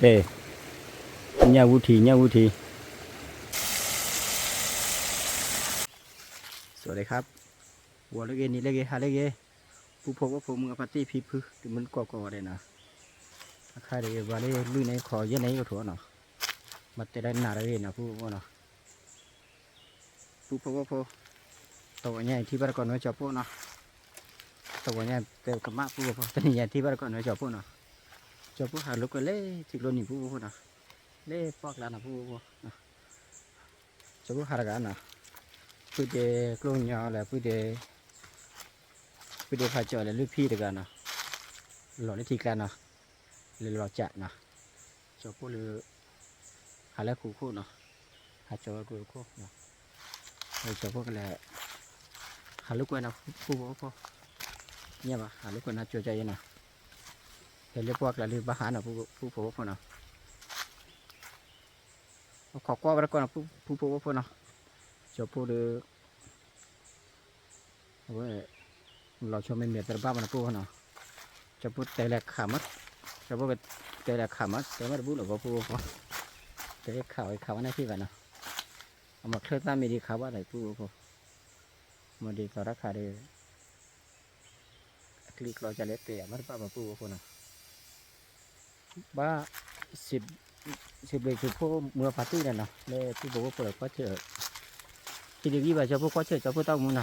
เด้ ညၣ်ဝူထံ ညၣ်ဝူထံ สวัสดีครับ ဂီၤလၢအဂ့ၤ နံၤလၢအဂ့ၤ ဟါလၢအဂ့ၤ ပုၢ်ဖိဝဲၢ်ဖိ မုၢ်အဖါတံၢ်ဖံဖု တမုၢ်တကိးကိးဂၤဒဲးနီၤ အခါဒီး ပှၤလၢလွံၢ်န့ၣ် ခီယဲၢ်န့ၣ် အိၣ်ထီၣ်နီၤ မၤတဲလၢနၤတဂ့ၤနီၤ ပုၢ်ဖိဝဲၢ်ဖိနီၤ ပုၢ်ဖိဝဲၢ်ဖိ တဂီၤညါအံၤထံၣ်ဘၣ်တကိးနွဲကၠီၤဖိနီၤ တဂီၤညါတဲကမၣ်ပုၢ်ဖိ တနံၤညါထံၣ်ဘၣ်တကိးနွဲကၠီၤဖိနီၤ ကၠီၤဖိဟးလိာ်ကွဲလၢထံကျိနံၤပုၢ်ဖိနီၤ လၢပှၢ်ကျါနီၤပုၢ်ဖိ ကၠီၤဖိဟးတဂၤနီၤ ပုၢ်ဒ့ကျိၣ်ညီလၢ ပုၢ်ဒ့ ပုၢ်ဒ့ဖးကၠီၤလၢလွံၢ်ဖံတဂၤနီၤ လီၤလၢထံကျါနီၤ လၢလီၤကးနီၤ ကၠီၤဖိလၢ ဟးလၢဃုာ်ခိၣ်နီၤ ဟးကၠီၤဝဲဃုာ်ခိၣ်နီၤ ကၠီၤဖိကလဲၤ ဟးလိာ်ကွဲနီၤ ပုၢ်ဖိဝဲၢ်ဖိ ညါဘၣ် ဟးလိာ်ကွဲနီၤ ကၠီၤကၠီၤအံၤနီၤ ဟဲလၢပှၢ်ကျါလၢဘၣ်ဟးနီၤ ပုၢ်ဖိဝဲၢ်ဖိနီၤ အခီၣ်ကွၢ်ဝဲတကိးနီၤ ပုၢ်ဖိဝဲၢ်ဖိနီၤ ကၠီၤဖိဒီး အဝဲ လီၤဆီမ့ၢ်မ့ၢ်သရဘၣ်မနီၤ ပုၢ်ဖိနီၤ ကၠီၤဖိတဲလဲၤခးမး ကၠီၤဖိကတဲလဲၤခးမး တဲမ့ၢ်တဘူၣ်လၢၤဘၣ် ပုၢ်ဖိ တဲခးဝဲခးဝဲန့ၣ်ထံၣ်ဘၣ်နီၤ အမၤချၢၣ်သၣ်မ့ၢ်ဒံးခးဘၣ်ဒီး ပုၢ်ဖိ မ့ၢ်ဒ်သိးတၢ်ခးဒီး အကျံကျီကလဲၣ်တဲအမ့ၢ်တဘၣ်ဘၣ် ပုၢ်ဖိနီၤ ဘၣ် စံးဘျုးကၠီၤဖိ မုၢ်အဖါတံၢ်န့ၣ်နီၤ လၢပုၢ်ဖိဝဲၢ်ဖိဒီးကွၢ်ဆၢၣ် ဟံးတဂံၢ်ဘၣ် ကၠီၤဖိကွၢ်ဆၢၣ် ကၠီၤဖိတၢ်အိၣ်မူနီၤ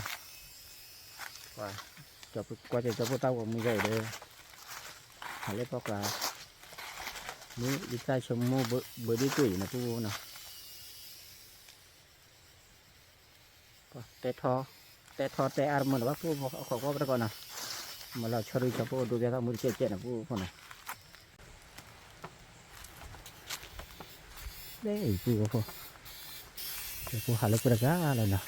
ကွၢ်ဆၢၣ် ကၠီၤဖိတၢ်အိၣ်မူယဲအံၤဒီး ဟးလၢပှၢ်ကျါ မ့ၢ်အံသၣ်ဆိကမိၣ်ဘၢဒ့ၣ်တ့ၢ်အံၤန့ၣ် ပုၢ်ဖိနီၤ တဲထီ တဲထီတဲအါတမုာ်လၢၤဘၣ် ပုၢ်ဖိ အခီၣ်ကွၢ်ပတကိးနီၤ မၤလီၤဆီဒုး ကၠီၤဖိဒိးဘၣ်သၣ်မူတကဲကဲန့ၣ် ပုၢ်ဖိနီၤ လၢအံၤ ပုၢ်ဖိ ကၠီၤဖိဟးလၢပှၢ်တဂၤလီၤနီၤ ပ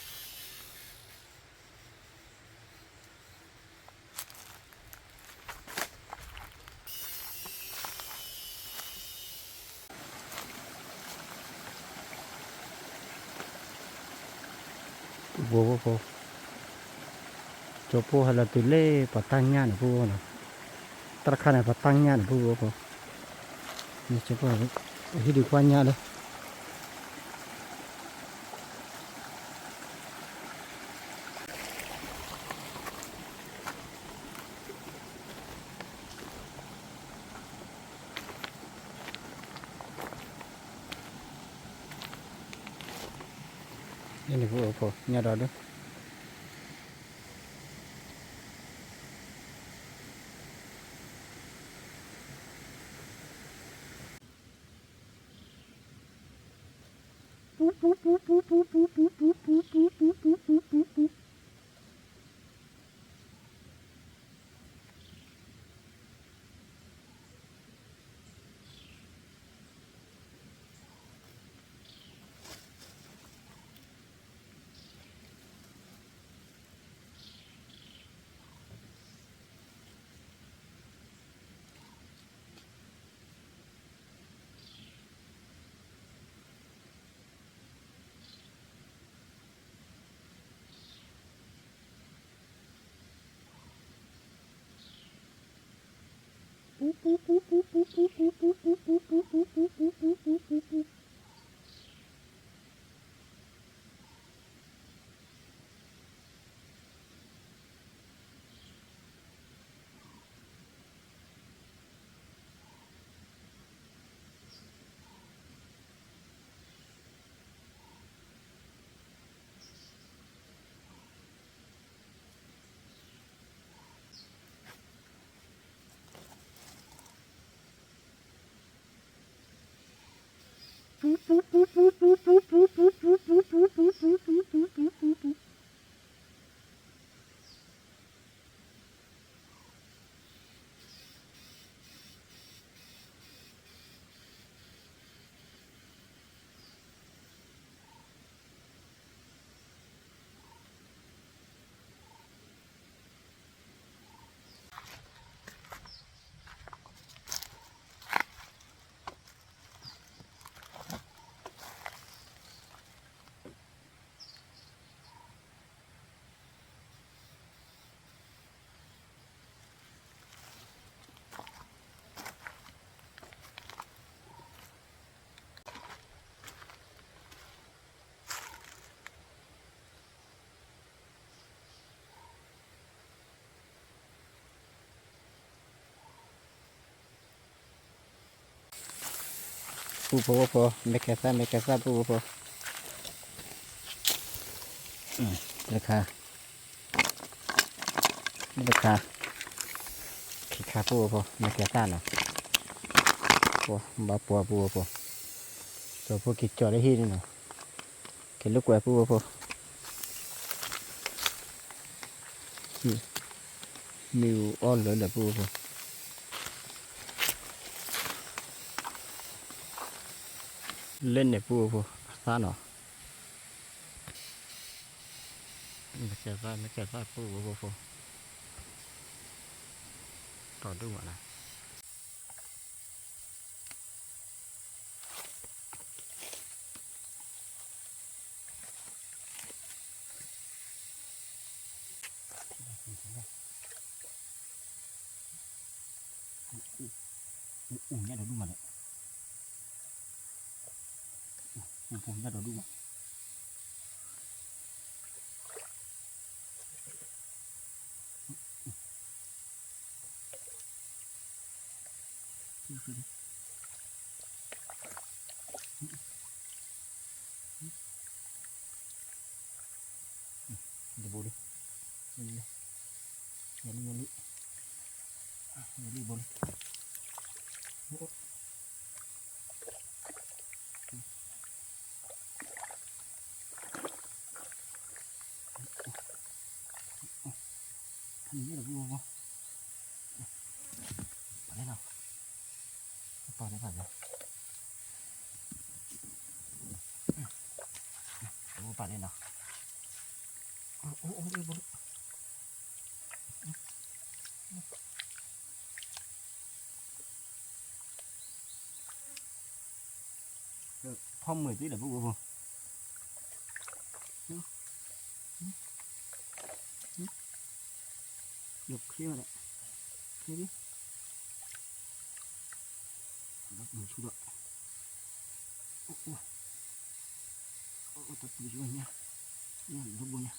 ုၢ်ဖိ ကၠီၤဖိဟဲလီၤတုၤလၢပှၤတၢ်ညၣ်န့ၣ် ပုၢ်ဖိနီၤ တၢ်တခါန့ၣ် ပှၤတၢ်ညၣ်န့ၣ် ပုၢ်ဖိ ကၠီၤဖိ ဟံးဒုးကွၢ်ညၣ်လၢ န့ၣ် ပုၢ်ဖိ ညၣ်ဒီးဒုး ပူဖိဖိ, မဲာ်ကဲၤသၣ် မဲာ်ကဲၤသၣ် ပူဖိဖိ, တခါ, တခါ, ခံခါ ပူဖိဖိ, မဲာ်ကဲၤသၣ်နီၤ, ဘၣ်ပှၤ ပူဖိဖိ, စီၤဖိက့ၤကၠီၤလၢဟံၣ်န့ၣ်နီၤ, က့ၤလိာ်ကွဲ ပူဖိဖိ. မ့ၣ်အူအီၣ်လၢလၢ ပူဖိဖိ, လၢန့ၣ် ပူဖိဖိ အသၣ်နီၤ, မ့ၢ်ကဲသၣ် မ့ၢ်ကဲသၣ် ပူဖိဖိ, တီၤဒိၣ်မးနီၤ. အူညါဒီးဒူၣ်မးန့ၣ်, အူညါဒီးဒူၣ်မး. တဘိလံ, ညါလံ ညါလံ, ညါလံ ဘိလံ. ဖဲန့ၣ် ပာ်လီၤနီၤ, ပာ်လီၤ ပာ်လီၤ, ပာ်လီၤနီၤ, အိၣ် အိၣ် အိၣ် ဘိလံ. ဖီမုၢ်သ့ဒီး ပူဖိဖိ, ယိးခံဝဲဒၣ်, ခဲဒံး, ဒီးပူၤဆူဒီး, အိၣ် အိၣ် တပူၤဆူညါ, ညါဒီးဘိညါ.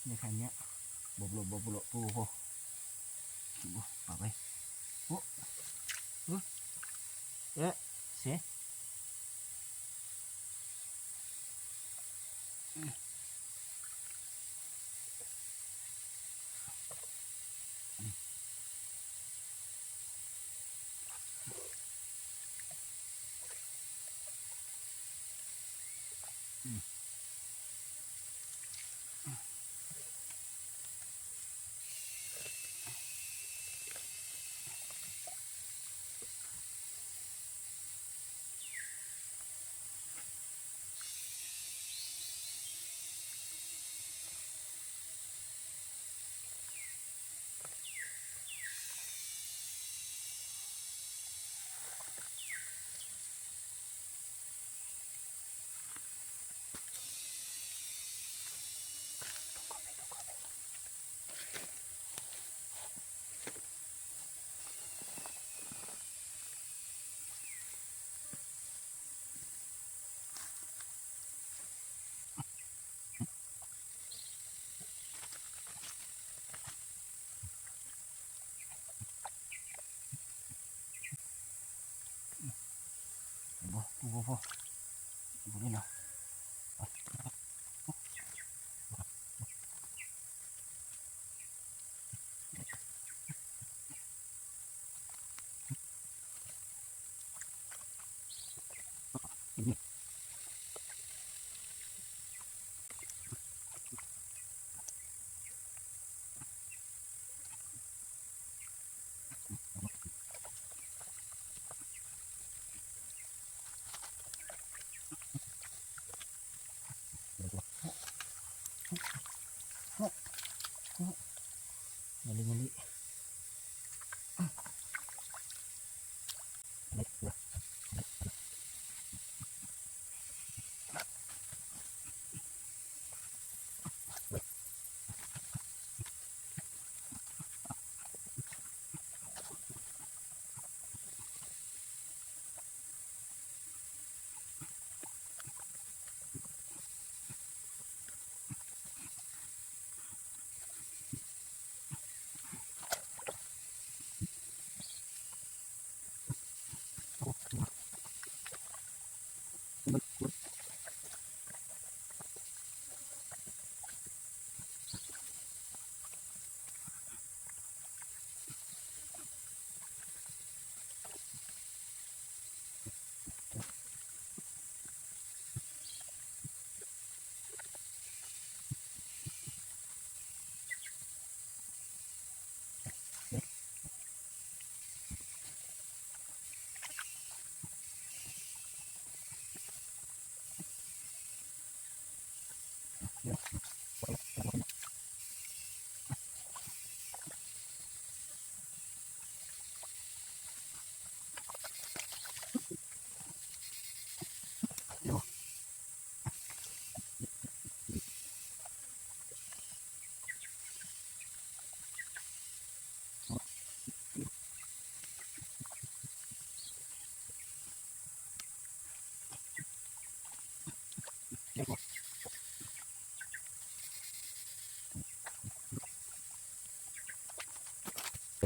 န့ၣ်ခါညါ, ဘိဘိလီၤ ဘိဘိလီၤ ပူဖိဖိ, ပာ်ဝဲ, အိၣ်, အဲ, စဲး,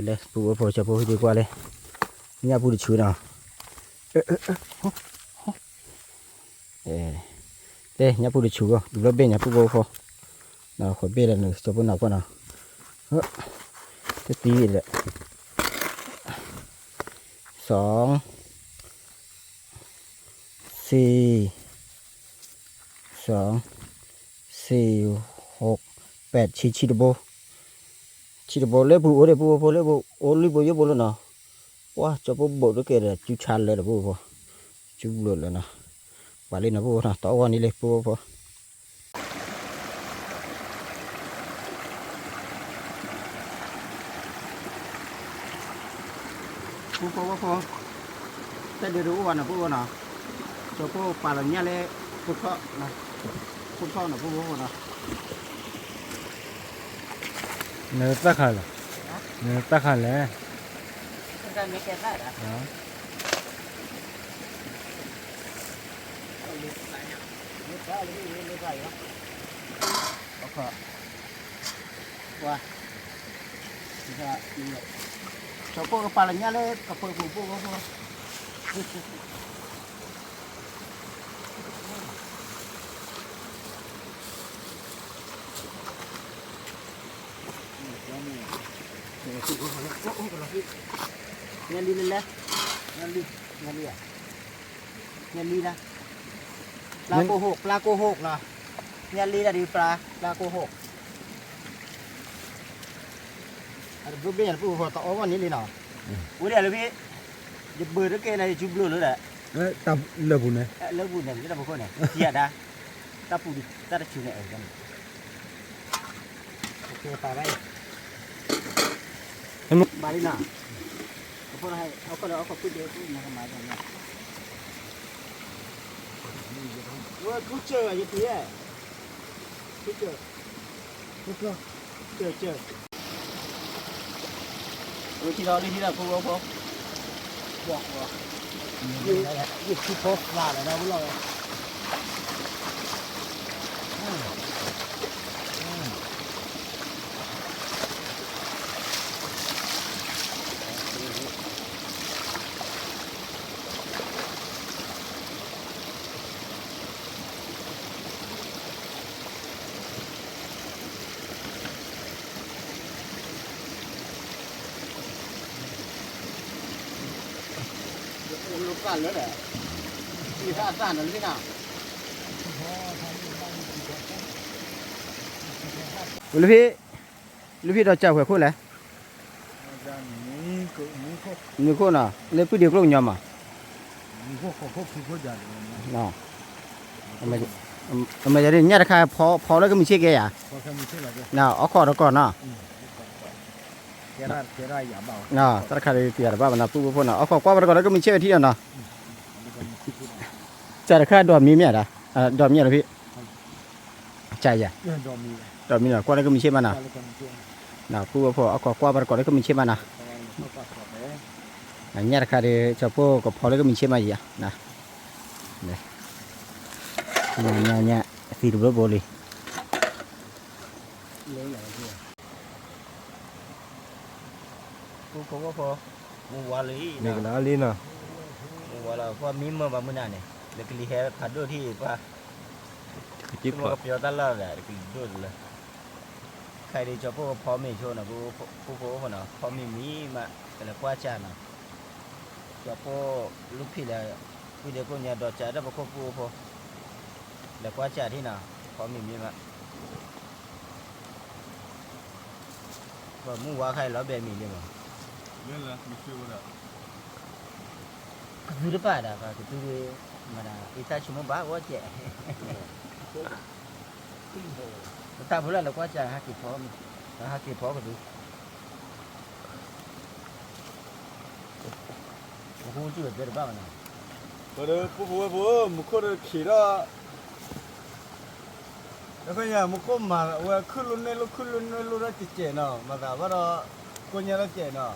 လၢပူဖိ ကၠီဖိ ဟံးဒံကွၢ်လၢ ညၣ်ပူတဆူနီၤ, တဲညၣ်ပူတဆူဂီၢ် ဒူဘျီဘ့ၣ်ညါပူဖိဖိ, နီၤ ဃိးဘ့ၣ်လၢနကၠီဖိနီၤကွၢ်နီၤ, တသံဒီး စီ သံ စီ သံ ဟိး ပဲး ဆံ ဆံတဘိ, ဆံတဘိလၢပူၤအိၣ်ဒီး ပူဖိဖိ လၢပူၤအိၣ်လွံၢ်ဘိယဲၢ်ဘိလၢနီၤ, ပှၤကၠီဖိဘိးတကဲဒီး စုဆါလၢဒီးပူဖိဖိ, စုဘျိးလၢနီၤ, ပှၤလံနီၤ ပူဖိနီၤ တအီၣ်ဝဲန့ၣ်လၢပူဖိဖိ ပူဖိဖိ, တၢ်ဒုးတအိၣ်ဘၣ်နီၤ ပူဖိနီၤ, ကၠီဖိပာ်လီၤညၣ်လၢ ဖိထီၣ်, ဖိထီၣ်နီၤ ပူဖိဖိနီၤ, နတၢ်ခါလဲၣ်, နတၢ်ခါလဲၣ် ကၠီဖိကပာ်လီၤညၣ်လၢ ကပၢၤပူၤပူဖိဖိ ညၣ်လံလဲၣ်, ညၣ်လံဧါ, ညၣ်လံလၢ, ပျါကိၢ်ဟိၣ်, ပျါကိၢ်ဟိၣ်နီၤ, ညၣ်လံတၢ်ဒုးပျါ, ပျါကိၢ်ဟိၣ်, အတဘျုးဘ့ၣ်ညါတပူဖိ တအီၣ်ဂီၢ်န့ၣ်လံနီၤ, ဝဲဒၣ်လၢဖဲ, ယဘၢတကဲလၢယစုဘျိးလၢဒီး, လၢပူၤန့ၣ်, လၢပူၤန့ၣ် ယတၢ်ပူၤခိၣ်န့ၣ် ယၤဒၣ်, တၢ်ပူၤဒုး တၢ်တဆူန့ၣ်အဲၣ်န့ၣ် ပာ်လံနီၤ, ကဖိလၢဟဲ အီၣ်ခိၣ်လၢအီၣ်ခိၣ်ဖုၣ်ဒ့ ဖုၣ်မၤကမၤဒ်န့ၣ်, ဝဲဖုၣ်စၢၤယက့ၤ, ဖုၣ်စၢၤ, ဖုၣ်စၢၤ, စၢၤ, ဝဲထံလီၤလံထံလီၤဖိဖိဖိ, ယဖုဖိဖျါလီၤဒီးဝဲ လၢဖဲ, လၢဖဲဒီးစၢ်ဝဲခိၣ်လဲၣ်, မုၢ်ခိၣ်နီၤ လၢပုၢ်ဒ့ကျိၣ်ကညီမး, အမဲာ်ညါတခါ ဖီလၢကမုၢ်ဆ့ၣ်ကဲယၤ, အီၣ်ခိၣ်တကီၢ်နီၤ, တၢ်တခါတယၤတဘၣ်ဘၣ်နီၤ ပုၢ်ဖိဖိနီၤ အီၣ်ခိၣ်ကွၢ်ဘၣ်တကီၢ်လၢကမုၢ်ဆ့ၣ်ဝဲထံၣ်ဒီးနီၤ, စၢ်တခါဒိးမံမ့ၢ်ဧါ, ဒိးမံလီၤဖဲ ကယၤ, ဒီးမံနီၤ ကွၢ်လၢကမုၢ်ဆ့ၣ်မးနီၤ, ပုၢ်ဖိဖိ အီၣ်ခိၣ်ကွၢ်ဘၣ်တကီၢ်လၢကမုၢ်ဆ့ၣ်မးနီၤ, ညၣ်တခါဒီး ကၠီဖိကဖီလၢကမုၢ်ဆ့ၣ်မးယၤ, ညၣ်ညၣ် သံတဘျီဘိလံ, ပုၢ်ဖိဖိ မုၢ်ဝါလံ, မုၢ်ဝါလီၤ ပှၤမံမၢဘၣ်မုၢ်နၤန့ၣ် လၢကလံၤဟဲဖးဒိၣ်ထံၣ်ပှၤ, ကပျီတၢ်လီၢ်ဒီး ကလံၤဒိၣ်တလၢ, ခဲအံၤဒ်ကၠီပိၢ်ကဖီမ့ၤဆိနီၤ, ပူဖိအိၣ်ဖိနီၤ, ဖီမ့ၤမံမး, ပလဲၤကွၢ်စၢ်နီၤ, ကၠီပိၢ်လူဖံးလဲၤ, ဝံၤဒီးကိးညါဒီးစၢ်ဒီးပခိၣ်ပူဖိ, လဲၤကွၢ်စၢ်ထံၣ်နီၤ, ဖီမ့ၤမံမး ပမုၢ်ဝါခါအံၤလီၤဘဲမံၤလံမး, ကသူတပာ်ဒၣ် ကသူ, မၤဒၣ်အံသၣ်ဆိကမိၣ်ဘၣ်ဝဲကဲး, ပတၢ်ဖိလၢလဲၤကွၢ်စၢ်ဟးက့ၤဖီမ့ၤ, ဟးက့ၤဖီကသူ ပဃိကၠူၣ်တဲတဘၣ်မနီၤ, ပဒီးပူဖိဝဲဖိ, မူခိၣ်ဒီးခံးဒီး, လၢခီညါမူခိၣ်မၤဝဲခုၣ်လိနဲၣ်လိ, ခုၣ်လိနဲၣ်လိဒီးကဲးကဲးနီၤ, မၤသးဘၣ်ဒီး, ကိးညါဒီးကဲးနီၤ,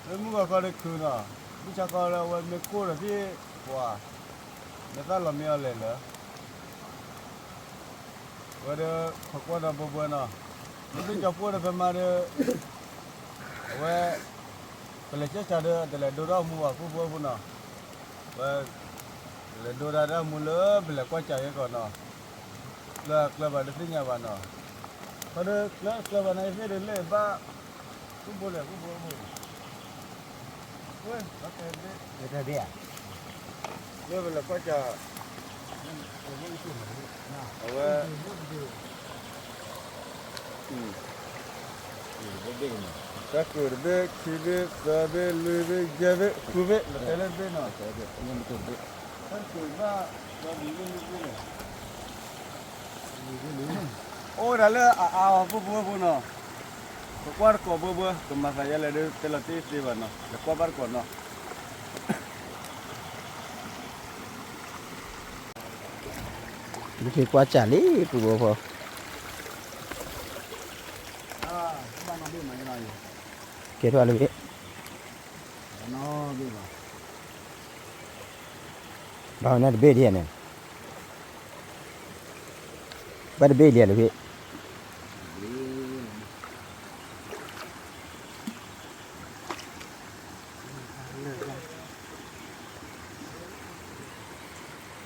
လၢမုၢ်ဂီၤခီဒီးခုနီၤ, မုၢ်ဆါခီဒီးအဝဲမ့ၢ်ကိၢ်ဒီးဖဲ, ပှၤ, မ့ၢ်သၣ်လီၤမ့ၢ်အီၤလဲၣ်လၢ ဝဲဒီး, ခိးကွၢ်ဒီးဘှဲဘှဲနီၤ, မ့ၢ်သ့ၣ်ကၠီပိၢ်ဒီးဖဲမါဒီး, အဝဲ, ပလဲၤကၢ်စၢ်ဒီး တလဲၤဒိတၢ်အမူဘၣ် ပူဖိဝဲဖိနီၤ, ဝဲ, လဲၤဒိတၢ်ဒီးအမူလၢပလဲၤကွၢ်စၢ်ယဲကီးနီၤ, ကျၢၤကျၢၤဘၣ်တသ့ၣ်ညါဘၣ်နီၤ, ခီဒီးကျၢၤကျၢၤဘၣ်န့ၣ် ယသ့ၣ်ဒုးလဲၣ်ဘၣ်, ပူဖိလဲၣ် ပူဖိဝဲဖိ ဝဲ, လၢပလဲၤကွၢ်စၢ်, အဝဲ, တၢ်ကုၢ်တဘ့ၣ် ခံဘ့ၣ် သၢဘ့ၣ် လွံၢ်ဘ့ၣ် ယဲၢ်ဘ့ၣ် ဃုဘ့ၣ် ပတဲလၢတဘ့ၣ်နီၤ, တၢ်ကုၢ်ဘၣ်, အိၣ်ဝဲဒၣ်လၢအအါအီၤ ပူဖိဝဲဖိနီၤ, ပကွၢ်တကိးဘှဲဘှဲ ကမၤသးယဲလဲၣ်ဒီး တဲလီၤတ့ၢ်သ့ဘၣ်နီၤ, လဲၤကွၢ်ဘၣ်တကိးနီၤ လၢဖဲကွၢ်စၢ်လံ ပူဖိဖိ, ကဲထီၣ်လၢဖဲ, ဘၣ်ဝဲန့ၣ်တဘ့ၣ်ဒ်န့ၣ်, ဘၣ်တဘ့ၣ်လံလၢဖဲ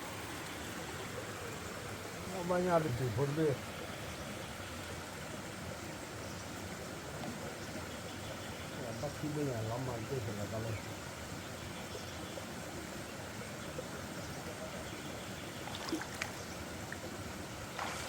ဘၣ်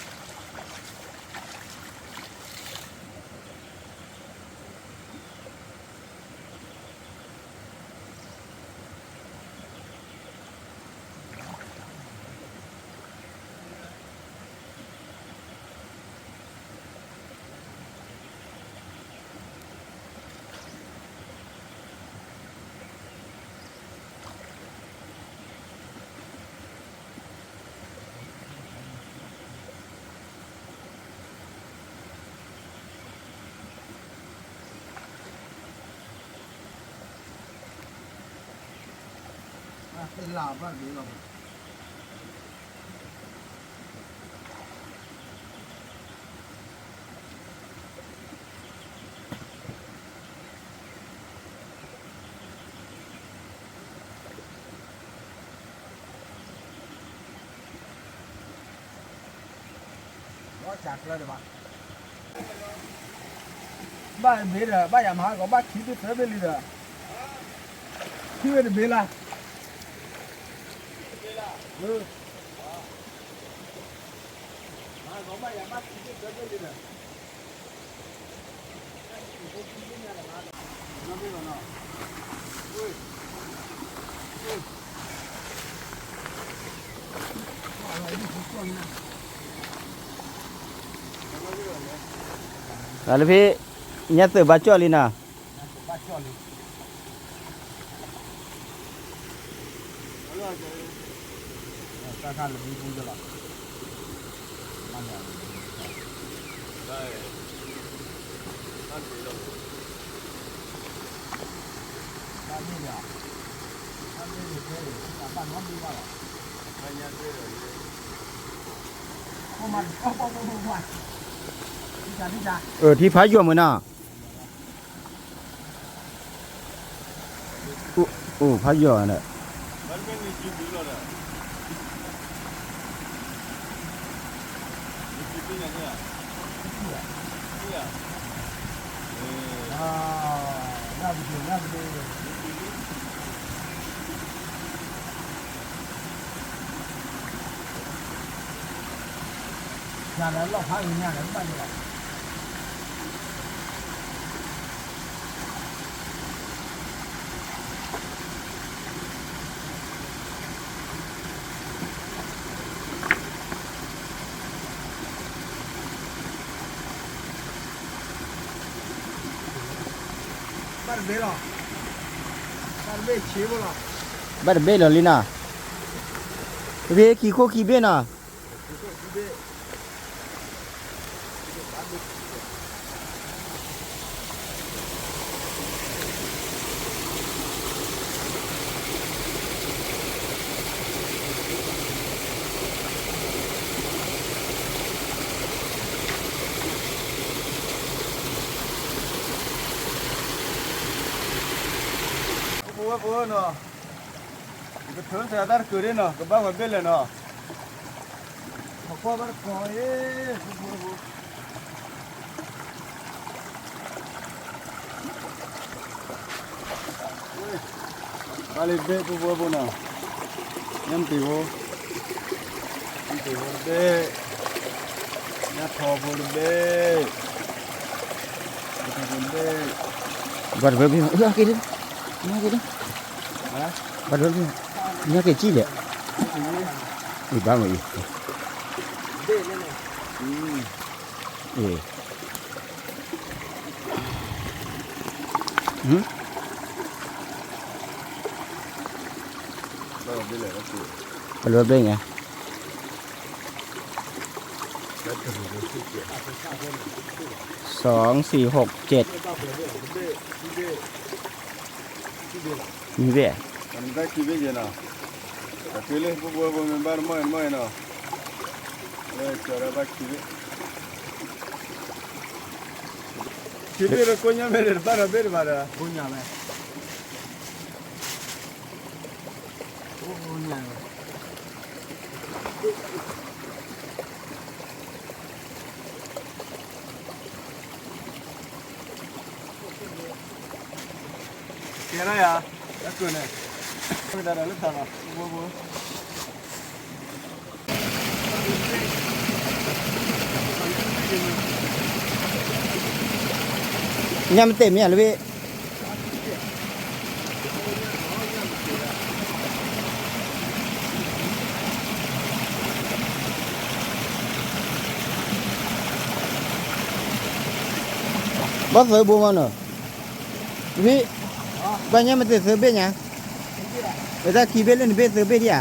ညါတတုၤဖိတဘ့ၣ်, ဘၣ်ခံဘ့ၣ်ညါလီၤမၤတဘ့ၣ်ဖဲလီၤဘၣ်လၢ ဘၣ်တဘ့ၣ်ဒီး ဘၣ်ယၤမၤဟးဂီၤဘၣ်ခံဘ့ၣ်သၢဘ့ၣ်လံဒီး ခံဘ့ၣ်တဘ့ၣ်လၢ လၢဖဲ ညါသုးဘၣ်ကၠီၣ်လံနီၤ. အထံဖးယိာ်မုၢ်နီၤ. အိၣ်ဖးယိာ်န့ၣ်, ဘၣ်တဘ့ၣ်လီၤ, ဘၣ်တဘ့ၣ်ဆ့ဘိလီၤ, ဘၣ်တဘ့ၣ်လီၤလံနီၤ, တဘ့ၣ်ခံခိၣ်ခံဘ့ၣ်နီၤ. ဖိဖိဝဲဖိနီၤ, ယကထၢသးတၢ်တကၢၤဒ်နီၤ, ကဘၣ်ဝဲဘ့ၣ်လဲၣ်နီၤ, ပကွၢ်ဘၣ်တကီၤအံၤ, ဖိဖိဝဲဖိ ဘၣ်လၢဘ့ၣ်ဖိဖိဝဲဖိနီၤ, ညၣ်မတ့ၤဖိ, ညၣ်မတ့ၤဖိတဘ့ၣ်, ညၣ်ထီဖိတဘ့ၣ်, ညၣ်ထီဖိတဘ့ၣ်, ဘၣ်တဘ့ၣ်ဘ့ၣ်နီၤ, အက့ၤဒ်, ညၣ်က့ၤဒ်, ဘၣ်တဘ့ၣ်ဘ့ၣ်, ညၣ်က့ၤကံၣ်လဲၣ်, အံၤဘၣ်မးအံၤ, အံၤ ဟမ်, ဘၣ်ဘ့ၣ်လဲၣ်, ဘၣ်ဘ့ၣ်ညါ, สองสี่หกเจ็ด မ့ၢ်ဘ့ၣ်, အက့ၤလၢပပှဲပှဲမ့ၢ်ဘၣ်တမီၢ်အံၤတမီၢ်အံၤနီၤ, လၢကၠီၤဒၣ်ဘၣ်ခံဘ့ၣ်, ခံဘ့ၣ်ဒီးကိးညါမဲာ်ဒီး တဘၣ်ဒီးဘ့ၣ်တဘၣ်ဒီး ကိးညါမဲာ်, ကိးညါမဲာ် ကဲလီၤယၤ, လၢကုၢ်န့ၣ်, ဝဲဒၣ်ဒီးလၢထးလီၤ, ညၣ်မ့ၢ်တ့ၢ်မ့ၢ်ဧါလၢဘ့ၣ် ဘၣ်သုးဘိမးနီၤ, ဝံ, ဘၣ်ညၣ်မ့ၢ်တ့ၢ်သုးဘ့ၣ်ညါ, ဝဲတၢ်ခံဘ့ၣ်လၢနဘ့ၣ်သုးဘ့ၣ်ဒံးဧါ,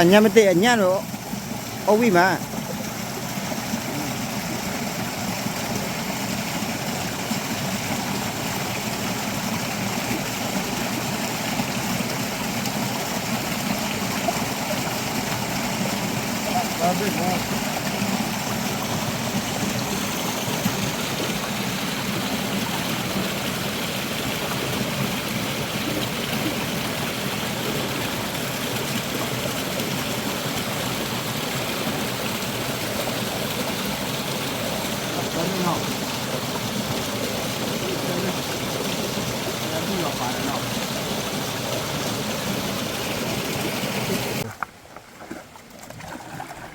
ညၣ်မ့ၢ်တ့ၢ်အညၣ်နီၤ, အီၣ်ဝံၣ်မး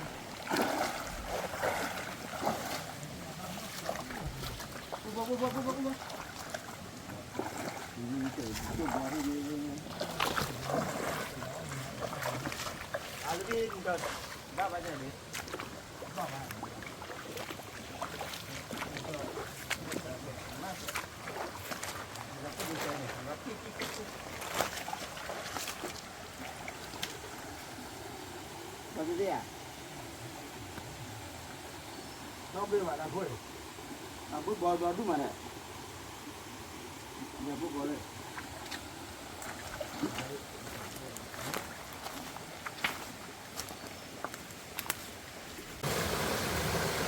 ဘၣ်သ့ၣ်သ့ၣ်ဧါ, ဒီဘ့ၣ်ဘၣ်တၢ်ဖိ, အဘုဘီဘီဒူၣ်မးန့ၣ်, ယဘုဘီလၢ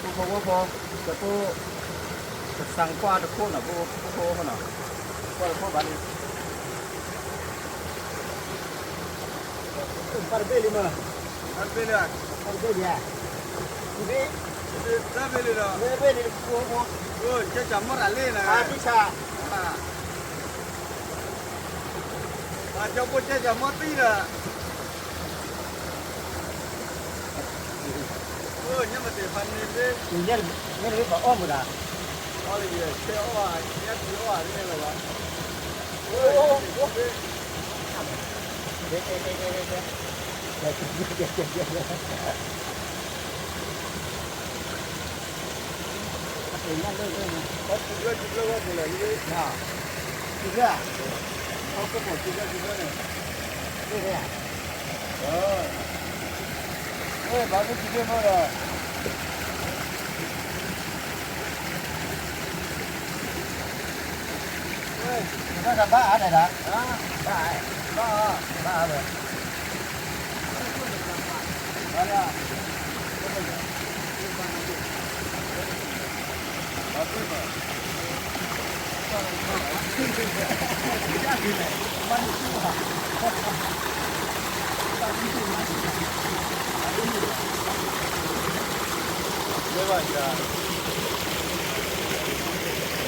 ဖိဖိဖိဖိ, ကဖိ, ကသံကွၢ်တခိၣ်နီၤ, ဖိဖိဖိဖိနီၤ, ကွၢ်တခိၣ်ဘၣ်လံ, ဖိ တၢ်တဘ့ၣ်လံမး, တၢ်တဘ့ၣ်လံ, တၢ်တဘ့ၣ်လံ, တဘ့ၣ်, တဘ့ၣ်လံလီၤ, တဘ့ၣ်လံ, ကၠီကၠီမီၢ်တၢ်လ့ၣ်နၤ, ကၠီဖိကၠီကၠီမီၢ်သံဒီး, ညၣ်မ့ၢ်တ့ၢ်ဖးန့ၣ်သ့, ညၣ်တဘ့ၣ်ပှၤအီၣ်မူဒါ, အီၣ်လၢယဆဲးအီၣ်, ညၣ်တဘ့ၣ်အီၣ်လၢလီၤဘၣ်, ဘၣ်အါန့ၣ်ဒၣ်, ဘၣ်အါ, ဘၣ်အါဝဲ, ဘၣ်လၢ ကွၢ်လၢတခါန့ၣ် ကွၢ်နဖိဖိနီၤ, တၢ်လီၤဝဲဘ့ၣ်ညါဖိဖိ, တၢ်ကဘ့ၣ်တဆံဘျဲၣ်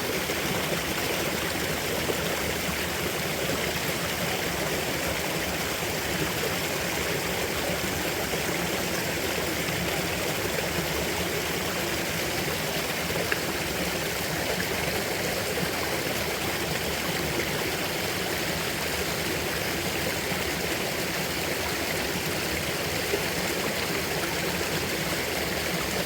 န့ၣ် ဖိဖိနီၤ,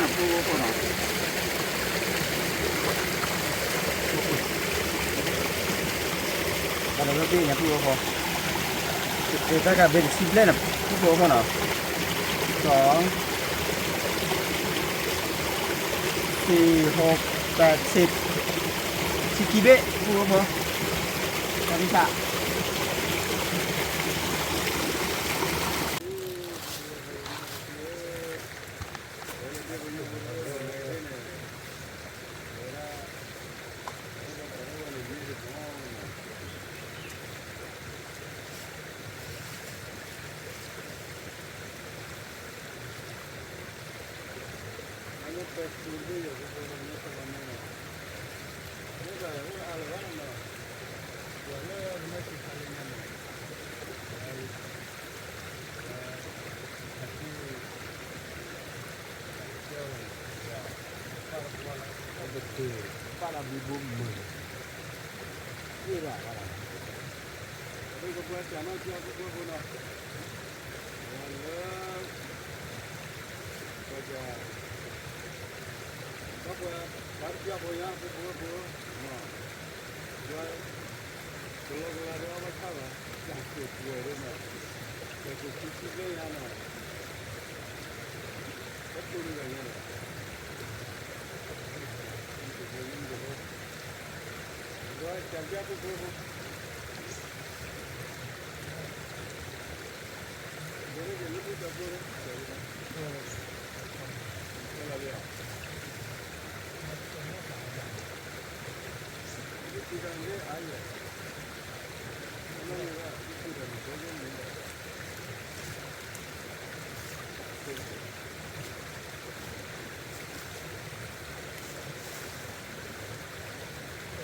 စီၤ ဆံးဟိးပၢ်ဆံး, ဆံးခံဘ့ၣ် ဖိဖိ, တၢ်ဒ်ဆၣ်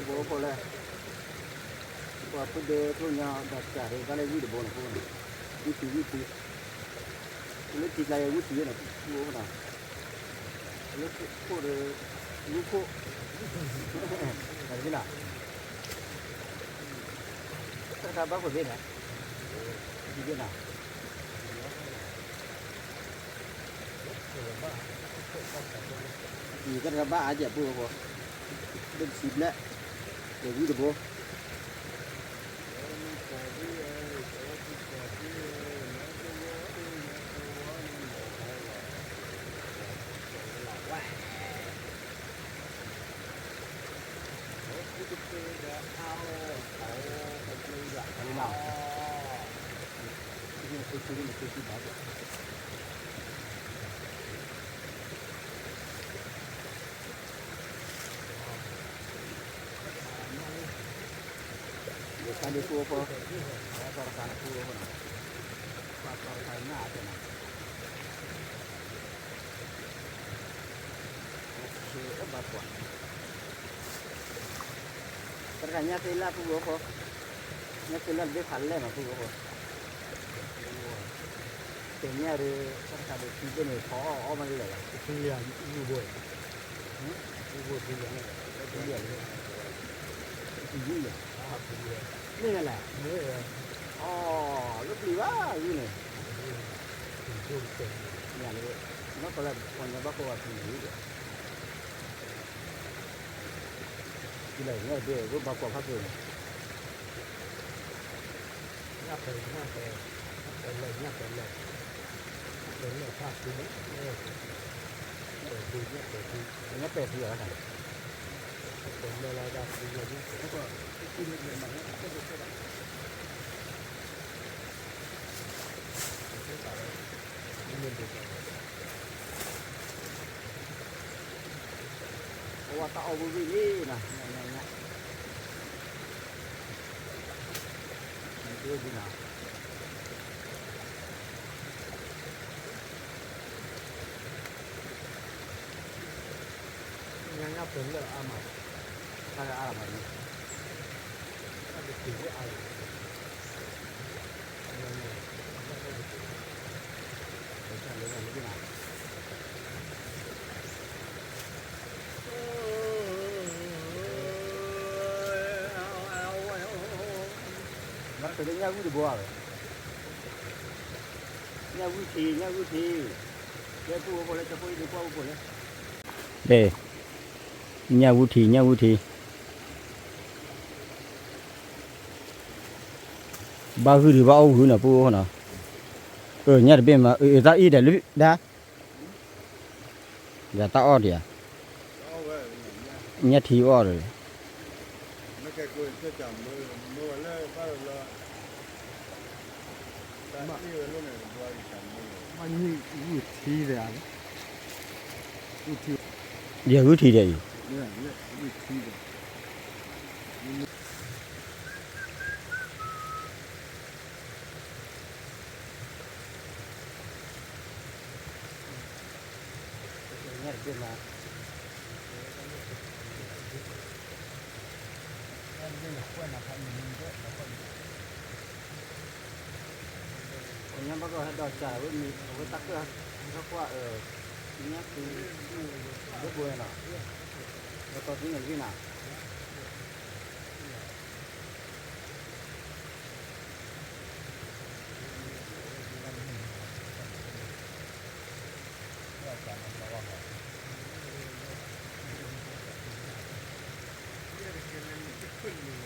ဖိဖိလဲၣ်, ပှၤဖိဒဲကျိညါဒီးစၢ်ဒီး တၢ်လၢဝံၣ်တဘိန့ၣ်ဖိန့ၣ်, ဝံၣ်ထံဝံၣ်ထံ, လၢထံကျါယဲဝံၣ်ထံယဲန့ၣ် ဖိဖိနီၤ, လၢခိၣ်ဒီး ဝံၣ်ခိၣ်, တၢ်တဘ့ၣ်နီၤ, တၢ်တခါဘၣ်ခိၣ်သ့ၣ်န့ၣ်, တဘ့ၣ်နီၤ ယကတၢၢ်ဘၣ်အါကဲးဖိဖိ, ဘ့ၣ်တဆံဘျဲၣ်, ဒီးဝံၣ်တဘိ. တၢ်ဒ်ပူဖိ, တၢ်တခါန့ၣ်ပူဖိနီၤ, ပှၤတၢ်တခါန့ၣ်အတဲနီၤ, ဘၣ်ကွၢ်, တၢ်တခါညါသ့လၢပူဖိ, ညါသ့လၢတဘ့ၣ်ဖးလဲၢ်နီၤပူဖိ, တဲညါဒီး တၢ်တခါဒီးထံသ့ၣ်န့ၣ် ထီအီၣ်အီၣ်မးလၢလဲၣ်လီၤ, ထံလၢအူဘိ, အူဘိထံလၢ, ထံလၢ, ထံလၢ, မ့ၢ်လဲၣ်, အီၣ်လၢပျံၤဘၣ်ဂုၢ်န့ၣ်, မ့ၢ်လၢ, နီၢ်ကီၢ်လၢပှၤညီဘၣ်ကိးဂၤဖံးန့ၣ်ဒီး လၢညါတဘ့ၣ် ဘၣ်ကွၢ်ဖးက့ၤန့ၣ်, ညၣ်ပဲၤ, ညၣ်ပဲၤ, ညၣ်ပဲၤလဲၣ်, ညၣ်ပဲၤလဲၣ်, ညၣ်ပဲၤလဲၣ်ဖးဖု, ညၣ်ပဲၤဖု, ညၣ်ပဲၤဖု, ညၣ်ပဲၤဖုအီၤတခါန့ၣ်, ညၣ်ပဲၤလဲၣ်လီၤဒၣ်ဖုလီၤ, အဝဲတၢ်အီၣ်ဝံၤဝံၤလံနီၤ, ညၣ်, ညၣ်, ညၣ်, ညၣ်, ညၣ်, ညၣ်ပဲၤလဲၣ်အါမး, တၢ်အါမး, တၢ်တတုၤလၢအါလီၤ. မၤတၢ်လၢညၣ်ဝံၣ်တဘိဧါ, ညၣ်ဝံၣ်ထံ, ညၣ်ဝံၣ်ထံ, လၢပူဖိလၢကဖိအံၤဒုးကွၢ်ပူဖိလဲၣ်, ညၣ်ဝံၣ်ထံ, ညၣ်ဝံၣ်ထံ. ဘၣ်ဂုၢ်ဒုးဘၣ်အီၣ်ဂုၢ်နီၤ ပူအိၣ်နီၤ, အၢ ညၣ်တဘ့ၣ်မး အၢ အၢ တၢ်အံၣ်ဒီးလၢဒါ, ဒီးတၢ်အီၣ်ဒံးဧါ, ညၣ်ထံအီၣ်ဒီး မ့ၢ်ဂုၢ်ထံဒီး, ယဂုၢ်ထံဒီးအံၤ, ညါဘၣ်ကီဟဲဒီးစၢ် အဝဲတၢ်ကၢၢ်ထီၣ်ကွၢ်, ညါသု, လၢပှဲၤနီၤ, လၢကီၢ်သူန့ၣ်တဘ့ၣ်နီၤ.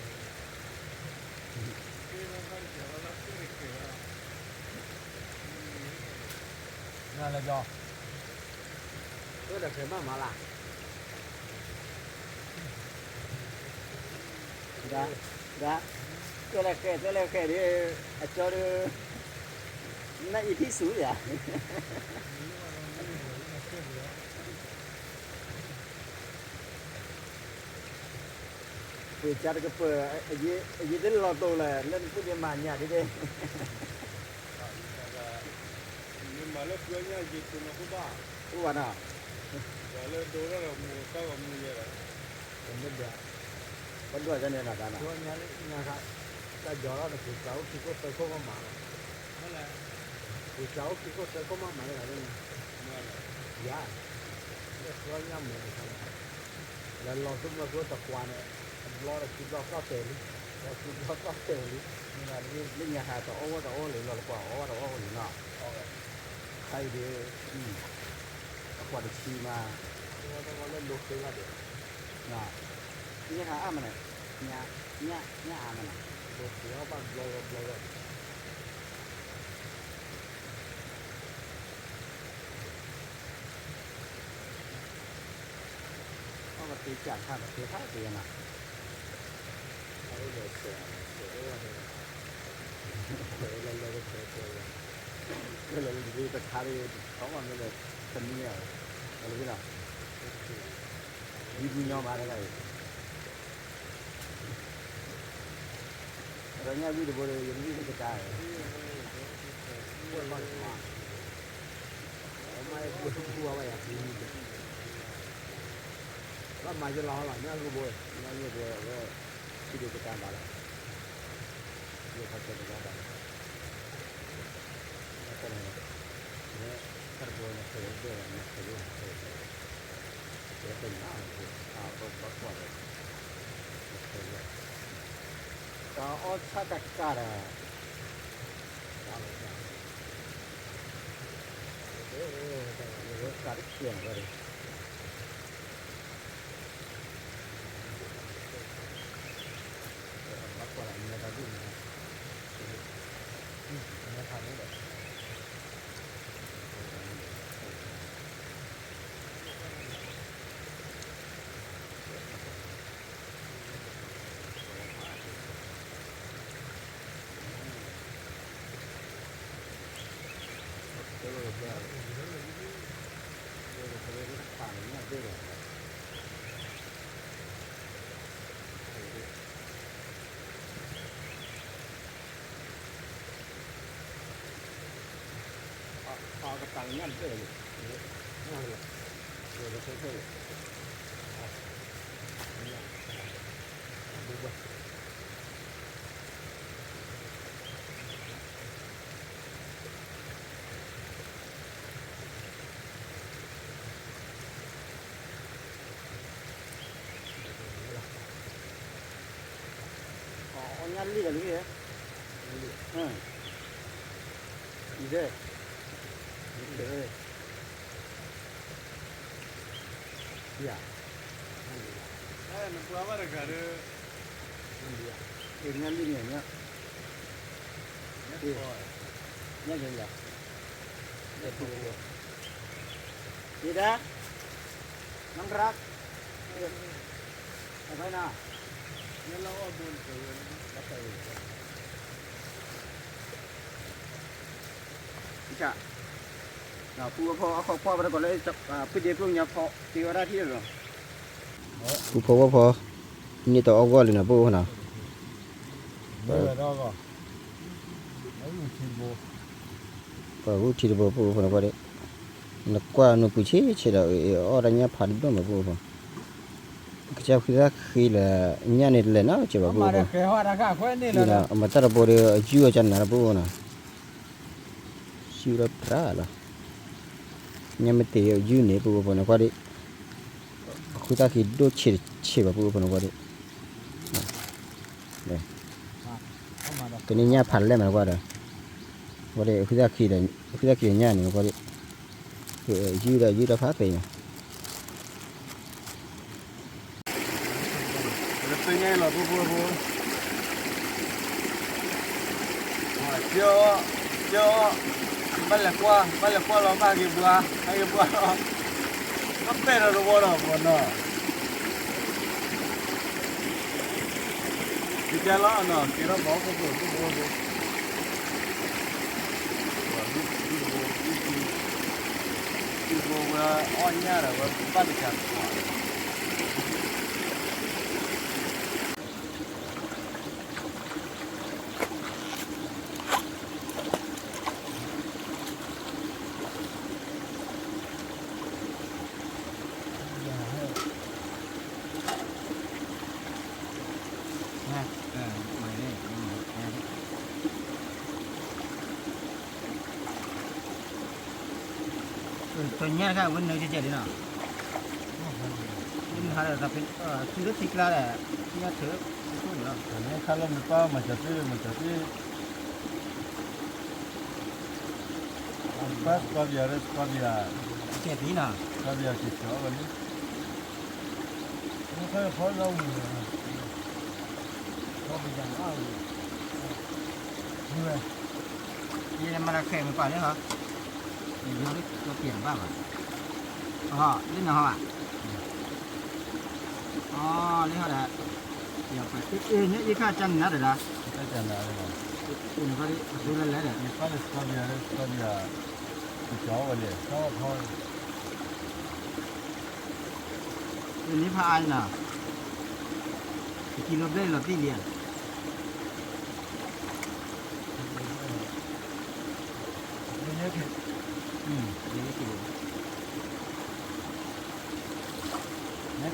နလဲၤကီ, ကၢၢ်ဒီးဃဲၤမးမးလၢ်, ဒၣ်, ဒၣ်, ကၢၢ်လဲၤဃဲၤ ကၢၢ်လဲၤဃဲၤဒီး, အကၠီဒီး, နအံၤထံၣ်ဆူၣ်ယၤ ပှ့ၤကၢ်တကပၤ, အယ့ၢ်တလီၤတိာ်လၢ လၢနသူၣ်ဒ့မၤညၣ်ဒ်ဒ့ၣ်, မ့ၢ်မၤလၢပှၤညၣ်ယ့ၢ်ပူၤနီၢ်ခိဘၣ်, အိၣ်ဘၣ်နီၤ, ပှၤလၢဒိရၣ်ဒီးမူၤတၢ်ဂီၤမူၤယဲၢ်ဒီး, ပဒွးကန့ၣ်နီၤတၢ်နီၤ, တၢ်ယီၤထီၣ်န့ၣ် ပှ့ၤကၢ်အိၣ်ခံခိၣ်သၢခိၣ်မးမးလီၤ, ပှ့ၤကၢ်အိၣ်ခံခိၣ်သၢခိၣ်မးမးလၢဂၤန့ၣ်, ယၤ, လၢပှၤညၣ်မူၤတခါန့ၣ်, လၢလီၤသူၣ်မၢ်ကျိတကွၢ်န့ၣ်, တဘျီဒီးခံဘျီသီၣ်တဲာ်လံ, ဒီးခံဘျီသီၣ်တဲာ်လံ, လၢညါဟးတအီၣ်ဝဲတအီၣ်လံ လီၤတကွၢ်အီၣ်ဝဲတအီၣ်ဝဲလံနီၤ, ခါအံၤဒီး, အကွၢ်တဆံမး, လၢလိၤဃ့လီၤဒီး, ညၣ်ဟးအါမးန့ၣ်, ညၣ်, ညၣ်အါမးန့ၣ်, လိၤဃ့အီၣ်ဘၣ်ဘျီဝဲဘျီဝဲ အီၣ်ကသ့စၢ်တခါ ကသ့ခါတ့ၢ်နီၤ, လၢလၢလၢတခါဒီး တထီၣ်မးမ့ၢ်လၢ တနံၤန့ၣ်, လၢလၢ, ဒ်ပူၤညီမးတဂၤအံၤ တ ညၣ်ဝံၣ်တဘိဒီး ယကဝံၣ်ကတၢၢ်, ဘၣ်မၤ, အမ့ၢ်ဘူဝဲယၤ, ဘၣ်မၤယလီၤလီၤ ညၣ်ဂုၢ်ဘိ, ညၣ်ဂုၢ်ဘိဝဲ, ထံဒိၣ်ကတၢၢ်ဘၣ်လီၤ, ယခီဆဲးတဘၣ်ဘၣ်လီၤ, တၢ်တဘိန့ၣ် ဖဲဒိၣ်ဒီး နဖဲဒိၣ် နဖဲဒိၣ်, ကဲပနၢ်, အဘၣ်ကွၢ်ဒီး, တၢ်အီၣ်ဆၣ်ကးကးဒီး, ကးတကဲးဝဲ, ဘၣ်ကွၢ်ဒီး မဲတၢ်ဒူၣ်န့ၣ်, မဲဖးဒိၣ်ဒီး အီၣ်ညၣ်လံၣ်ဒီးလံ, အံၤဒဲ, ယ, နပှၤဘၣ်တဂၤဒီး, ညၣ်လံၣ်န့ၣ်, ညၣ်လံၣ်လီၤ, ယဒၣ်, နရၣ်, အဝဲနၤ, ပူဖိဝဲဖိ အခီပညီပတကိးလၢ ပဒ့ကျိညါဖီ တ့ဝဲဒၣ်ထံၣ်လီၤ, ပူဖိဝဲဖိ, န့ၢ်တအီၣ်ဂီၢ်လံနီၤ ပအိၣ်ဖီနီၤ, ပှၤဂုၢ်ထံတဘိ ပအိၣ်ဖီနီၤကွၢ်ဒ့ၣ်, နကွၢ်နပူၤဆ့ဆ့ဒီး အီၣ်တၢ်ညၣ်ဖးဒိၣ်မး ပအိၣ်ဖီ, ကစၢ်ဃုသၣ်ဃ့လၢ ညၣ်န့ၣ်တလဲၤနီတစဲးဘၣ် ပအိၣ်ဖီ, အမၤတၢ်တဘိဒီး အယူၢ်အီၣ်ကနၤလီၤ ပအိၣ်နီၤ, ယူၢ်ဒီးပြးလီၤ, ညၣ်မ့ၢ်တ့ၢ်ယူၢ်န့ၣ် ပအိၣ်ဖီနီၤကွၢ်ဒ့ၣ်, အဃုသၣ်ဃ့ဒိၣ်ဆ့တဆ့ဘၣ် ပအိၣ်ဖီနီၤကွၢ်ဒ့ၣ်, ကန့ၢ်ညၣ်ဖးလဲၢ်မးနီၤကွၢ်ဒီး, ဝဲဒၣ် အဃုသၣ်ဃ့ညၣ်န့ၣ် ကွၢ်ဒ့ၣ်, ယူၢ်ဒီးယူၢ်ဒီးဖးပဲနီၤ လၢပညါလီၤ ဖိဖိဖိ, ကၠီ, ကၠီ, ဘၣ်လဲၤကွၢ်, ဘၣ်လဲၤကွၢ်လီၤ ဘၣ်ဟးက့ၤဘှါ, ဟးက့ၤဘှါလီၤ, ဘၣ်ပဲာ်ဒီးတဝီဒီးပှၤနီၤ, ကကဲလီၤနီၤ ကဲထီၣ်ပှၤဖိဖိဖိဖိဖိ ပှၤဂုၢ်ထံ, ဂုၢ်ထံ, ဂုၢ်ဖိဝဲအီၣ်ညၣ်ဒီးဝဲဘၣ်တကးကွၢ် တညၣ်တခါ ဝဲနုာ်ကဲကဲလံနီၤ, ဝဲနုာ်ဟးဒီး သူလၢထံကျါဒီး ညၣ်ထုး, တညၣ်ခါလၢနပၢ်မၤစၢၤသ့ မၤစၢၤသ့, ပၢ်စကီဘံယၤ စကီဘံယၤ, ကဲသံနီၤ, စကီဘံယၤက့ၤကၠီဝဲလံ ယမၤတၢ်ခဲမ့ၢ်ပာ်လၢဟီ, ယဟီလၢကီၢ်ပၠးတဘၣ်ဘၣ်, လၢနဟီဘၣ်, လၢဟီဒီး, ညၣ်အံၤခါကနၤဒီး, အဃိန့ၣ် အဃိလၢလဲၣ်ဒီး, န့ၣ်ဖးအါနီၤ, တကံလိဘျဲၣ်လီၤတံၢ်လံဧါ,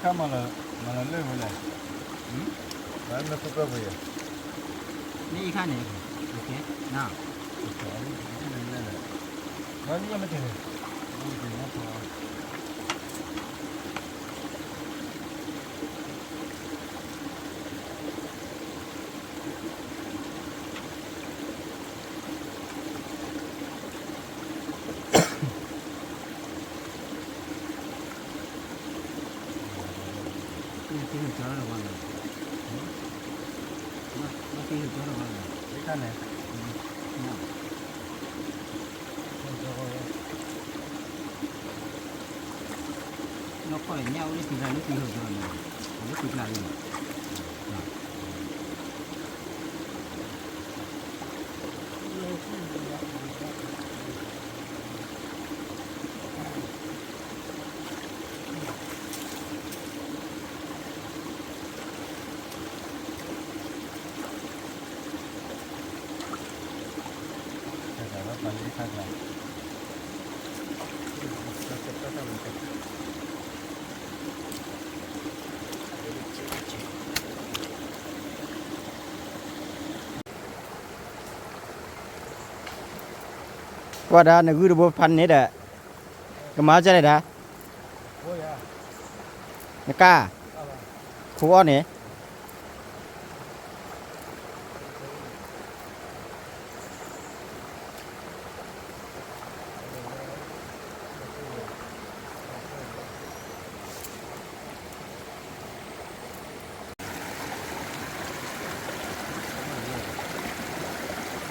ခါမၤလီၤ, မၤလီၤလၢဝဲလဲၣ်, မၤလၢမ့ၢ်သူပၢပှဲၤယၤ, မ့ၢ်အံၤခါန့ၣ်, န, မၤလၢယမ့ၢ်တ့ၢ်န့ၣ်, မ့ၢ်တ့ၢ်န့ၣ်, ကွၢ်ဒၣ်နဂုၢ်တဘိဖးန့ၣ်ဒီး, ကမၤကလဲၣ်ဒၣ်, နကၢ်, ခိးအီၣ်န့ၣ်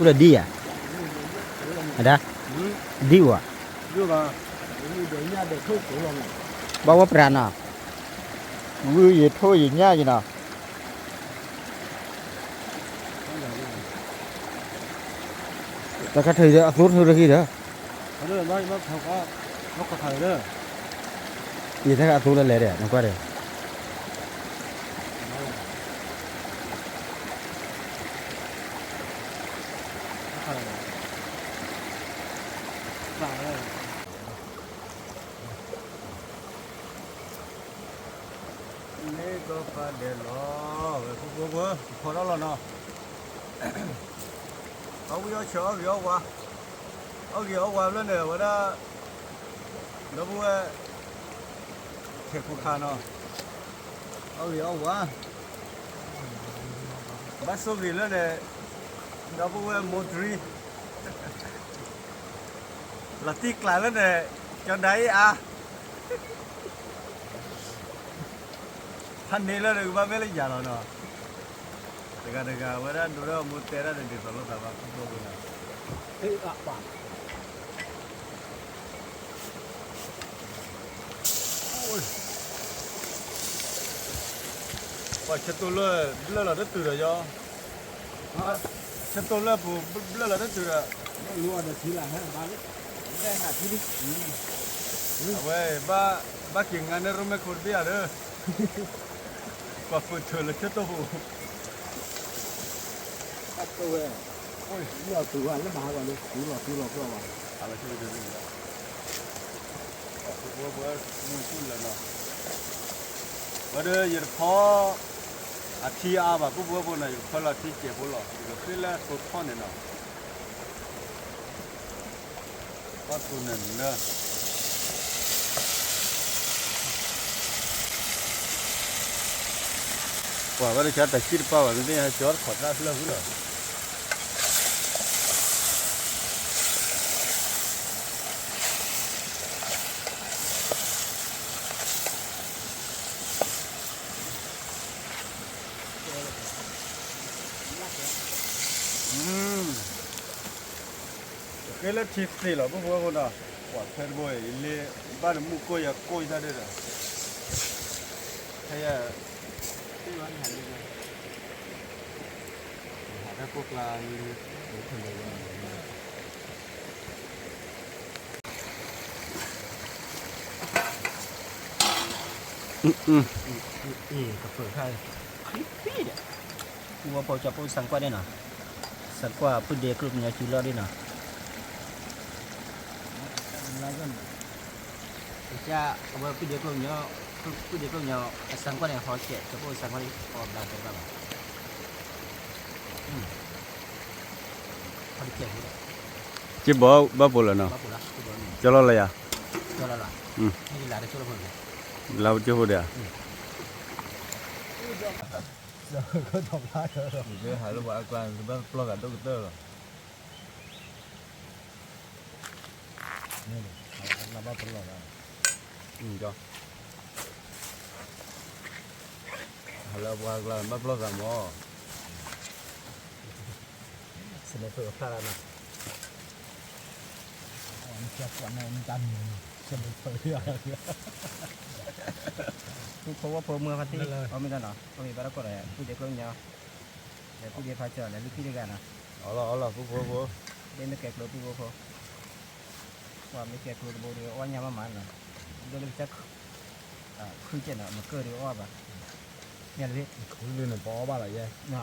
အိၣ်ဒီးဒံၣ်ဧါ, အဒၣ်, ဒံၣ်ဝဲ, ဘၣ်ဝဲပြးနီၤ, ဝံယထိၣ်ယညၣ်ယနီၤ, တၢ်ခါထုးအသိတထုးတဂ့ၤဒီး ယတၢ်ခါအသိလၢလဲၤဒီး နကွၢ်ဒီး န့ၣ်ကီၢ်ဖးဒဲးလီၤ, ဝဲဖိဖိဖိ ဖီထီၣ်လီၤနီၤ, အီၣ်ဝံၣ်အီၣ်ဆၢအီၣ်ဂ့ၤအီၣ်ဝါ, အီၣ်ဂ့ၤအီၣ်ဝါလၢန့ၣ် အဝဲဒၣ် ဒီပုၢ်ဝဲၢ် ခဲၣ်ခိၣ်ခါနီၤ, အီၣ်ဂ့ၤအီၣ်ဝါ, ဘၣ်ဆိၣ်ဂ့ၤလၢန့ၣ် ဒီပုၢ်ဝဲၢ်မိၢ်တြံ လီၤတံၢ်ကျးလၢန့ၣ် ကၠီၤဒၤအ့ၣ်အါ ဖးန့ၢ်လၢန့ၣ် ကဘၣ်မ့ၢ်လၢယၤလီၤနီၤ, တဂၤတဂၤ အဝဲဒၣ်ဒိၣ်ဒီးမိၢ်တဲဒၣ်န့ၣ် ဒ်သိးလိာ်သးဘၣ် ခိၣ်ဖိဖိနီၤ, ပှၤဆၢတိၢ်လၢ ဘျၢလီၤတတုၤဒီးယီၤ, ဆၢတိၢ်လၢပူၤ ဘျၢလီၤတတုၤဒီး, အဝဲ ဘၣ်က့ၤငါန့ၣ် ရိမ့ၣ်ခိၣ်တဘ့ၣ်ဧါဒီး, ကွၢ်ဖုးထုးလၢဆၢတိၢ်ပူၤ ဝဲဒၣ်ယတဖီ အထံအါဘၣ် ပုၢ်ဖိဝဲၢ်ဖိနီၤ, ယကဖီလီၤထံစဲးဖိလီၤ, ယကဃ့လၢသိထီၣ်န့ၣ်နီၤ, ဘၣ်သိန့ၣ်လၢ ပှၤဝဲတဆါတၢ်ခံတပၢၢ်ဘၣ် မ့ၢ်သ့ၣ်ညါကၠီတခီၣ်တၢ်ဖျၢၣ်ဃုလီၤ. ဃ့လၢထံသ့ၣ်လီၤ ပုၢ်ဖိဝဲၢ်ဖိနီၤ, ပှၤဖဲတဘိအံၤ လ့ဘၣ်နမူကိၢ်ယၤကိၢ်ယသၣ်ဒၣ်ဒီး, ဖဲယ ဟးတၢ်ကိၢ်ကျါလံ အ့ၣ် ကပၢၤခါ ခရံာ်ဖံးဒီး ပူဝဲဖိကၠီဖိစၣ်ကွၢ်ဒၣ်နီၤ, စၣ်ကွၢ်ပုၢ်ဒဲးကျိၣ်ကညီစုလီၤဒၣ်နီၤ, ကစၢ်အဝဲပုၢ်ဒဲးကျိၣ်ကညီ သူၣ်ဒ့ကျိၣ်ညီ အစၢ်ကွၢ်န့ၣ် ဟီကဲး ကပိၢ်အစၢ်ကွၢ်န့ၣ် ဟီဘျါတဲတဘၣ်ဘၣ်. ဟီတကဲးဖိဒီး က့ဘီဘၣ်ပိာ်လၢနီၤ, ကၠီလီၤလၢယၤ, လၢကၠိဖိဒီးဧါ, ဟးလၢပှၤအကျါ ဘၣ်ပျီၢ်သးဒိၣ်ကတၢၢ်လီၤ. ဟးလၢပှၤအကျါ ဘၣ်ပျီၢ်သးမး, စနဲဖၢၣ်ဖျါလၢနီၤ, ကွၢ်န့ၣ် စနဲဖၢၣ်, ဖိဝဲဖိမုၢ်ဖါတံၢ် အီၣ်မ့ၢ်တၢ်နီၤ အီၣ်မ့ၢ်ဘၣ်တၢ်ကီတၢ် သူၣ်ဒ့ကျိၣ်ညီ လဲၤသူၣ်ဒ့ဖးစၢၤ လဲၤလုၢ်ခံတဂၤနီၤ, အီၣ်လီၤအီၣ်လီၤ ပုၢ်ဖိဖိ, ဒ်မ့ၢ်ကဲကျိၤပုၢ်ဖိဖိ, ပှၤမ့ၢ်ကဲကျိၤတဘိဒီး အီၣ်ညၣ်မးမးနီၤ, ဒိၣ်လၢကစၢ် ခုကဲနီၤ မကၢၢ်ဒီးအီၣ်ဘၣ်, ညါလၢ ခုဒုးန့ၣ် ပအီၣ်ဘၣ်လီၤယဲ, ပှၤ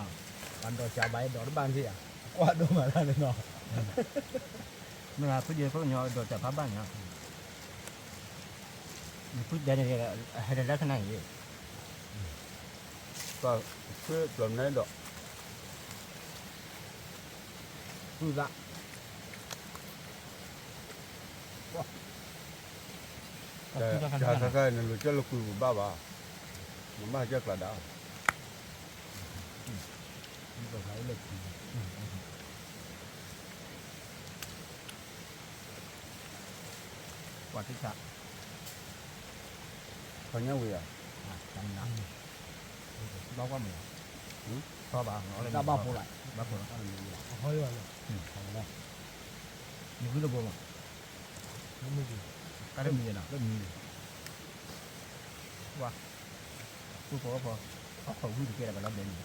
ဒီးစၢ်ဘၣ်အဲၣ်ဒိးတဘၣ်န့ၣ်ဧါ, ကွၢ်ဒိၣ်မးတၢ်န့ၣ်နီၤ, မ့ၢ်သူၣ်ဒ့ကျိၣ်ညီ ဒီးစၢ်ဖးဘၣ်န့ၣ်, နဖုတဲန့ၣ် ဟဲလၢလၢခဏအံၤ ပှၤ ဆှၢပျီၢ်မနုၤဒီး သူၣ်သး တၢ်ခါခါ နလိၤကၢၢ်လၢကွံာ်ပူၤဘၣ်ဘၣ်, နဘၣ်ဟးကၢၢ်ကျးဒၣ် ပှၤတဆး ခီညါဝံၤဧါ, ဘၣ်ကွၢ်မုာ်, ဘၣ်ဘၣ်ဖိလၢ, ဘၣ်ဖိလၢ, နဂုၢ်တဘိမး, တၢ်တမံၤနီၤ, ဝါ, သူၣ်ဖိအီၣ်ဖိ, အီၣ်ခိးဂုၢ်တကဲဒီး ပလီၤဘဲန့ၣ်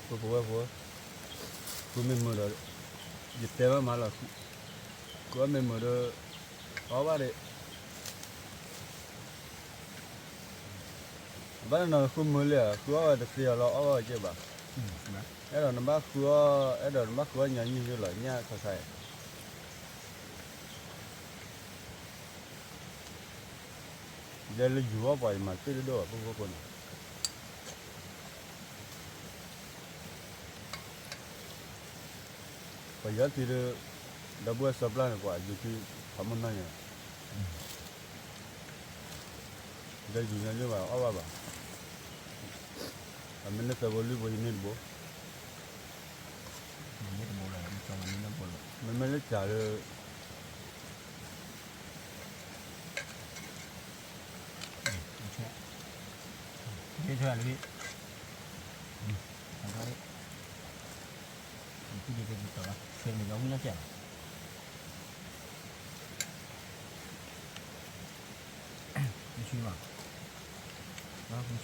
ဖိဖိဝဲဖိ, ဃုမ့ၢ်မုာ်ဒီး ယတဲဘၣ်မးလီၤ, ဃုအီၣ်မ့ၢ်မုာ်ဒီး အီၣ်ဘၣ်ဒံး, ဘၣ်နီၤ ဃုမုာ်လံဧါ, ဃုအီၣ်ဝဲတသ့အီၤလီၤ အီၣ်ဘၣ်ဝဲကဲဘၣ်, အဲၣ်ဒိးနဘၣ်ဃုအီၣ်, အဲၣ်ဒိးနဘၣ်ဃုအီၣ်ညီနုၢ်လီၤ ညၣ်ခါခါအံၤ ဒဲလၢယူၤအီၣ်ပှၤအံၤမၤတ့ၢ်တဒိၣ်ဘၣ် ဖိဖိဖိန့ၣ်, ပှၤယီၤထံဒီး ဒီပုၢ်ဝဲၢ်စီၤပျၢ်န့ၣ် ပှၤယူၤထံ ဖးမုၢ်နီၢ်န့ၣ်, ဒီးယူၤညီနုၢ်ဘၣ် အီၣ်ဘၣ်ဘၣ်, အမ့ၢ်န့ၢ်သၢဘိလွံၢ်ဘိ ယန့ၢ်တဘိ, မ့မ့ၢ်လၢစၢ်ဒီ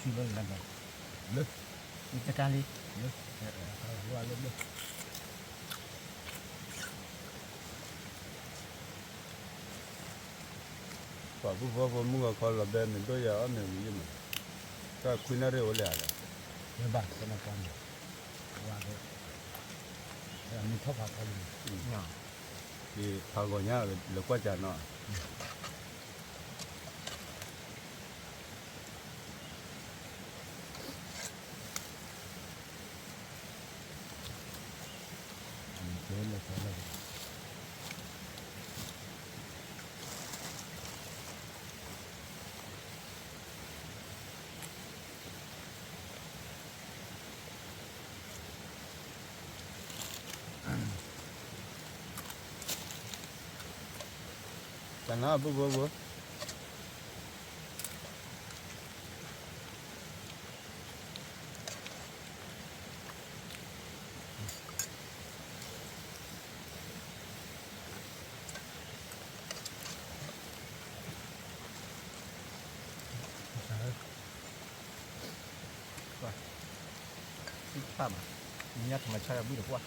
း မုၢ်ဆှံလၢလၢ, မုၢ်ဆှံလၢလၢ, ပှၤပုၢ်ဖိဖိမုၣ်ဂီၤခီလီၤဘဲမ့ၢ်ဒိၣ်ယၤအီၣ်မ့ၢ်ဝံၤယမ့ၢ်, တၢ်ခွံနၣ်ရံၣ်အိၣ်လၢအလီၤ, ဘၣ်ကနၣ်ပှၤန့ၣ်, ဝါဒီး, မ့ၢ်ထီၣ်ဖးဖီလံ, ဖးဂီၤညါလၢကွၢ်ကၢ်နီၤ တၢ်နါ ပုၢ်ဖိဖိ သ့ၣ်တဖၣ်ဘၣ်, ညၣ်ထမဆၣ်ယဘုၣ်တကွၢ်,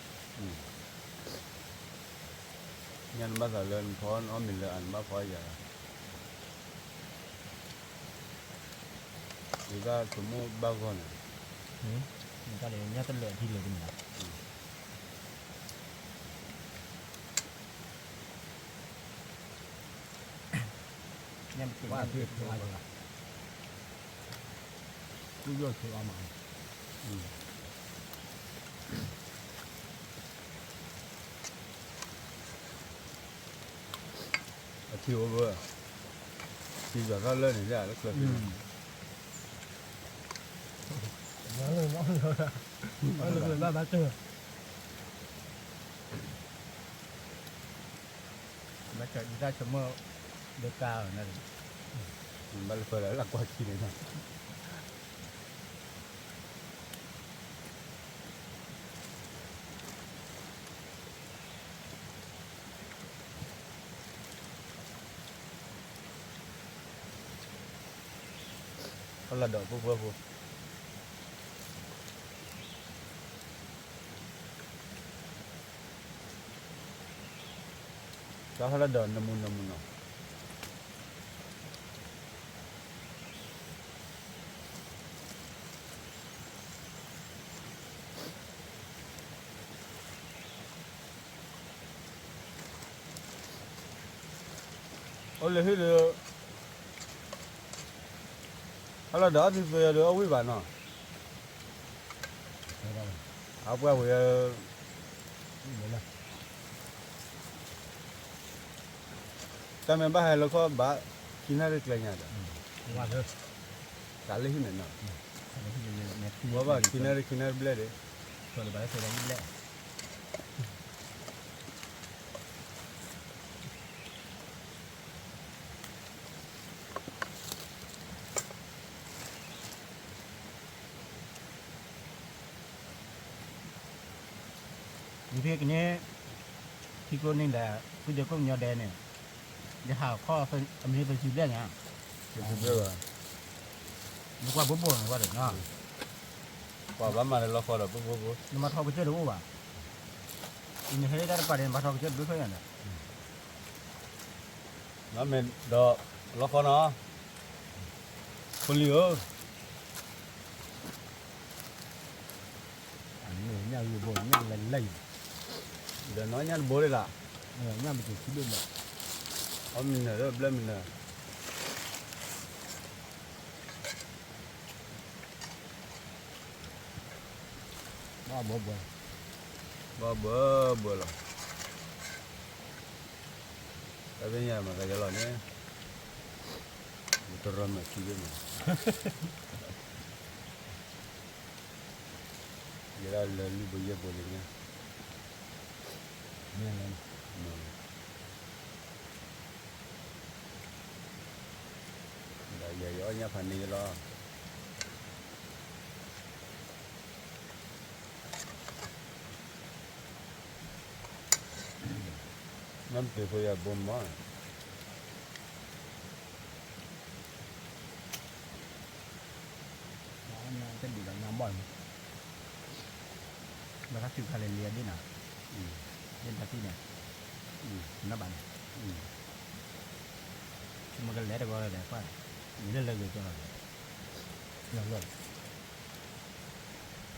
ညၣ်နဘၣ်သးလၢနဖီအီၣ်မ့ၤလၢအနဘၣ်ဖီယၤလီၤ, ဒ်သိးဆိကမိၣ်ဘၣ်ဂီၢ်န့ၣ်, တၢ်လၢညၣ်တလၢာ်အထံလၢာ်တမံၤလီၤ. ဝါသ့ၣ်ဖိအါကလီၤ, သူၣ်ယိၣ်ဆိအါမး, အထံအိၣ်ဘၣ်, ထံယွၤထီၣ်လၢန့ၣ် လၢကျဲ, ဘၣ်ဘၣ်တၢ် ဘၣ်ကဒုးတၢ်ဆိကမိၣ် ဒကါန့ၣ်, ဘၣ်လၢဖဲလၢလၢကွၢ်ခံန့ၣ်နီၤ, ဟီၣ်လာ်ဒီးဖိဖိဖိ, တၢ်ဟီၣ်လာ်ဒီးနမူနမူနီၤ. အိၣ်လၢဟံၣ်ဒီး ဟီၣ်လာ်ဒီးအီၣ်သံသ့ဒီးအီၣ်ဝံၣ်ဘၣ်နီၤ, အပှၢ်ဝဲ တၢ်မ့ၢ်ဘၣ်ဟဲလၢခီၣ်ဘၣ်, ခံနၣ်ရံၣ်ကျဲညါဒီး, သးလၢဟံၣ်န့ၣ်နီၤ, ဝဲဘၣ်ခံနၣ်ရံၣ်ခံနၣ်ရံၣ်ဘျဲၣ်ဒီး နဖဲကန့ၣ် ထံကျိန့ၣ်ဒီး သုဒဲးကိးကညီဒဲးန့ၣ် ယဟးခီၣ်အမံၤပစံးဘျဲၣ်ညါ, ပစံးဘျဲၣ်ဘၣ်, နကွၢ်ဘိဘိန့ၣ်ဝဲဒီး, ကွၢ်ဘၣ်မၤလၢလီၢ်ဃီဒီးဘိဘိဘိ, နမၤထီကစၢၢ်တအိၣ်ဘၣ်, နဟဲလၢတၢ်တပၤန့ၣ် မၤထီကစၢၢ်တဒိၣ်ဆိညါဒီး မ့ၢ်ဒီး လီၤဃီနီၤ, ဖိလံၤဧၢ, ညၣ်ဂ့ၤဘိ ညၣ်လဲၤလဲၤ, ဒီးနီၤညၣ်တဘိဒၣ်လီၤ, ညၣ်မ့ၢ်တဆံဘ့ၣ်လီၤ, အီၣ်မံၤနၢၤဒီးဘျၢမံၤနၢၤ, ဘၣ်ဘၢဘၢ, ဘၣ်ဘၢဘၢလီၤ, တၢ်သ့ၣ်ညါမၤသးယလီၤန့ၣ်, ယတရၢမၤခံဘ့ၣ်မး, ယဲဒၣ်လၢလွံၢ်ဘိယဲၢ်ဘိလံညါ, မ့ၢ်လီၤ, ဒီးယဲယအီၣ်ညၣ်ဖးန့ၢ်ယလီၤ. နမ့ၢ်တ့ၢ်ဖိယၤဘိမး, တဒံးဘၣ်ညါဘီၣ်န့ၣ်, ဘၣ်တၢ်ထုးခါလဲၤလံအဒ့ၣ်နၤ, ဒ့ၣ်တၢ်တံၢ်န့ၣ်, နဘၣ်န့ၣ်, မ့ၢ်ကလဲၤတဂီၤဒီး ကွၢ်, မ့ၢ်လၢလၢဂ့ၤကၠီလီၤ, လၢလၢ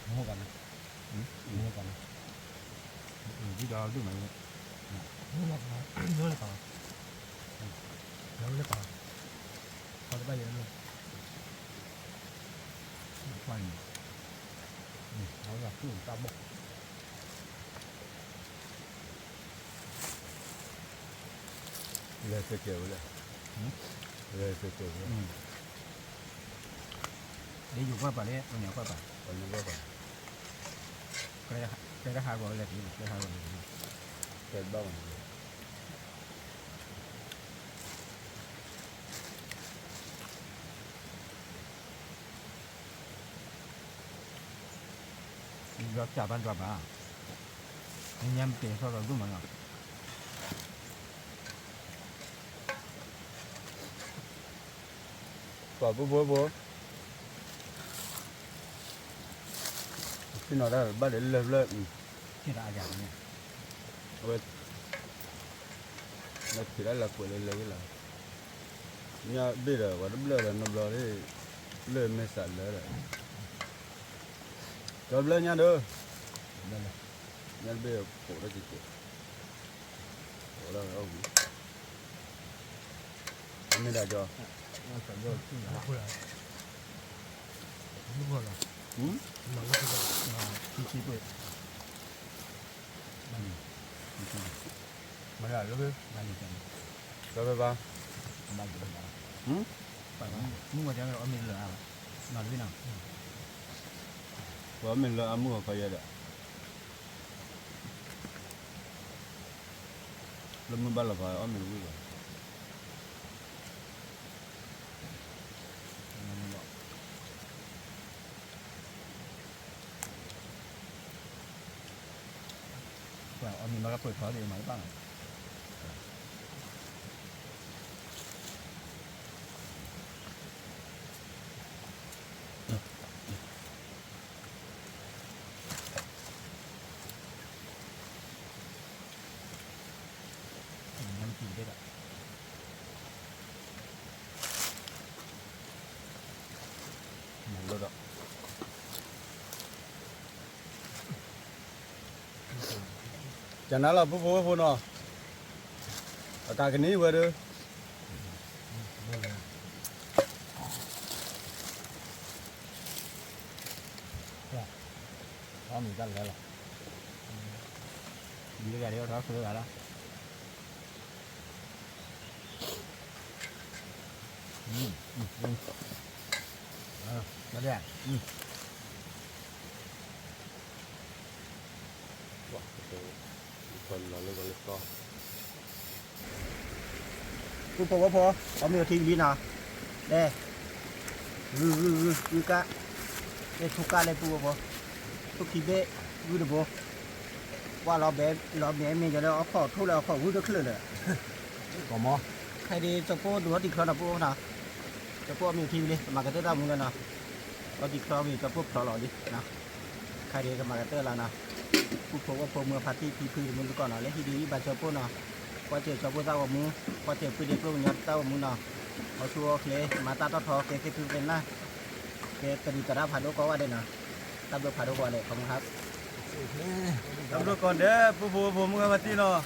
မ့ၢ်ကလၢ, မ့ၢ်ကလၢ, ဒ်ဒီးဒုၣ်မး, မ့ၢ်ကလၢ, မ့ၢ်ကလၢ, မ့ၢ်ကလၢ, ပှၤတဘၣ်ယဲလၢ, ပှၤန့ၣ်, အဝဲသူၣ်တၢ်ဘီၣ် လဲၤစဲးကဲးဝဲလဲၣ်, လဲၤစဲးကဲးဝဲ, ဒ်ယိၤကွၢ်ပာ်လၢ ပှၤညါကွၢ်ပာ်, ပှၤညါကွၢ်ပာ်, ကျဲတဟးဂီၤဝဲလဲၣ်တဂ့ၤ, ကျဲဟးဂီၤလဲၣ်တဂ့ၤ, ကျဲတဘၣ်ဘၣ်န့ၣ် ဒီးစၢ်ဘၣ်ဒွးဘၣ်, ညါမ့ၢ်တဲာ်ထီၣ်ဒီးဒိၣ်မးလီၤ, ကွၢ်ဖိဖိဖိ, ဆ့ၣ်နီၤတၢ်ဘၣ်ဒီးလၢၢ်ဖျၢၣ်, အဝဲ လၢခံလၢလၢကွဲးလၢလၢဝဲလီၤ, ညၣ်ဘ့ၣ်ဒီး ပှၤတဘျၢၣ်ဒီးနီတဘျီ, လၢၢ်မ့ၢ်စးလၢဒီး, ကၠီဘျၢၣ်ညၣ်ဒီး, ညၣ်တဘ့ၣ်ပိာ်ထီၣ်က့ၤက့ၤ, ပိာ်ထီၣ်ဝံၤ လၢ မ့ၢ်ဒၣ်ကီ မၤလၢ ကဘၣ်ဘၣ် မုၢ်ဝဲအီၣ်မ့ၤလၢာ်အါဘၣ် နီၢ်တဘ့ၣ်နီၤ ပှၤအီၣ်မ့ၤလၢအမုၢ်အီၤခီယဲဒီး လၢမုၢ်ဘၣ်လီၤဖးအီၣ်မ့ၤဝံၤဘၣ် ပှၤအီၣ်မ့ၤမၤကပၢၢ်ထီၣ်ဒ်မၤတဘၣ်နီၤ ကနၤလီၤ ပုၢ်ဖိဝဲၢ်ဖိနီၤ အကးကနံၣ်ဝဲဒၣ် အီၣ်မ့ၤတၢ်လဲၤလီၤ ဒ်တဂၤဒ်အီၣ်ထီၣ်ဆၢဂၤလီၤ ပုၢ်ဖိဝဲၢ်ဖိ အီၣ်မ့ၤအီၤထံဝံၤလံနီၤ လဲၤ ဂုၤဂုၤဂုၤဂုၤကါ လဲၤထူကါလဲၤပုၢ်ဖိ ထူခံဘ့ၣ် ဂုၤတဘိ ကွၢ်လီၤဘဲ လီၤမဲမ့ၢ်ယၤလၢအခီၣ်ထူလၢအခီၣ်ဂုၤတချုးလၢာ် ခဲအံၤဒ်ကၠီၤပိၢ်ဒုးအီထံချီနီၤ ပုၢ်ဖိနီၤ ကၠီၤပိၢ်အီၣ်မ့ၤထံဝံၤလံ ကမၤကတၢၢ်တၢ်မူလၢနီၤ အီထံချီမ့ၢ်ကၠီၤပိၢ်ဖျိးလီၤလံနီၤ ခဲအံၤဒ်ကမၤကတၢၢ်လီၤနီၤ ပုၢ်ဖိဝဲၢ်ဖိမုၢ်ဖါတံၢ်ဖံဖုတမုၢ်တကိးနီၤ လၢဟံၣ်ဒ်အံၤဘၣ်ကၠီၤပိၢ်နီၤ ကွၢ်စၢၤကၠီၤပိၢ်သးဝီၤမူ ကွၢ်စၢၤပှ့ၤဒ့ကျိၣ်ကညီသးဝီၤမူနီၤ အီၣ်ဆူၣ်အီၣ်ချ့ မၤတၢ်တီၣ်ထီ ကဲကဲသုသ့ၣ်နၢ် ကဲတရံးတရၣ်ဖးဒိၣ်ကိးဂၤဒဲးနီၤ တၢ်ဘျုးဖးဒိၣ်ကိးဂၤဒဲး ခီမူဟါ တၢ်ဘျုးကိးဂၤဒဲး ပုၢ်ဖိဝဲၢ်ဖိမုၢ်ဂၤဖါတံၢ်နီၤ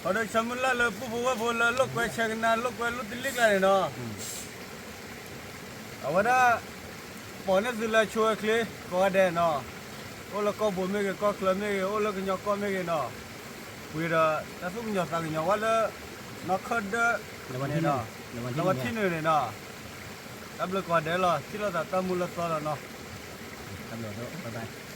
ဟီဒုးဆၢမုၢ်လၢ်လၢပုၢ်ဖိဝဲၢ်ဖိလၢလိာ်ကွဲဆဲကနါ လိာ်ကွဲလိၣ်တလံကျါန့ၣ်နီၤ အဝဲဒၣ် ပိာ်န့ၢ်သုလၢဆိအချ့ ကိးဂၤဒဲးနီၤ အိၣ်လၢကီၢ်ဘိမ့ၢ်ဂ့ၤ ကီၢ်ချၢမ့ၢ်ဂ့ၤ အိၣ်လၢကညီကီၢ်မ့ၢ်ဂ့ၤနီၤ ပှ့ၤဒီးတၢ်သူၣ်ကညီၤသးကညီၤဝဲလၢ နီၢ်ခၢၣ်ဒၢ လၢဝဲထံၣ်န့ၣ်နီၤ တၢ်ဘျုးကိးဂၤဒဲးလီၤ ထံၣ်လိာ်သးတၢ်မူလၢသီလီၤနီၤ တၢ်ဘျုး bye bye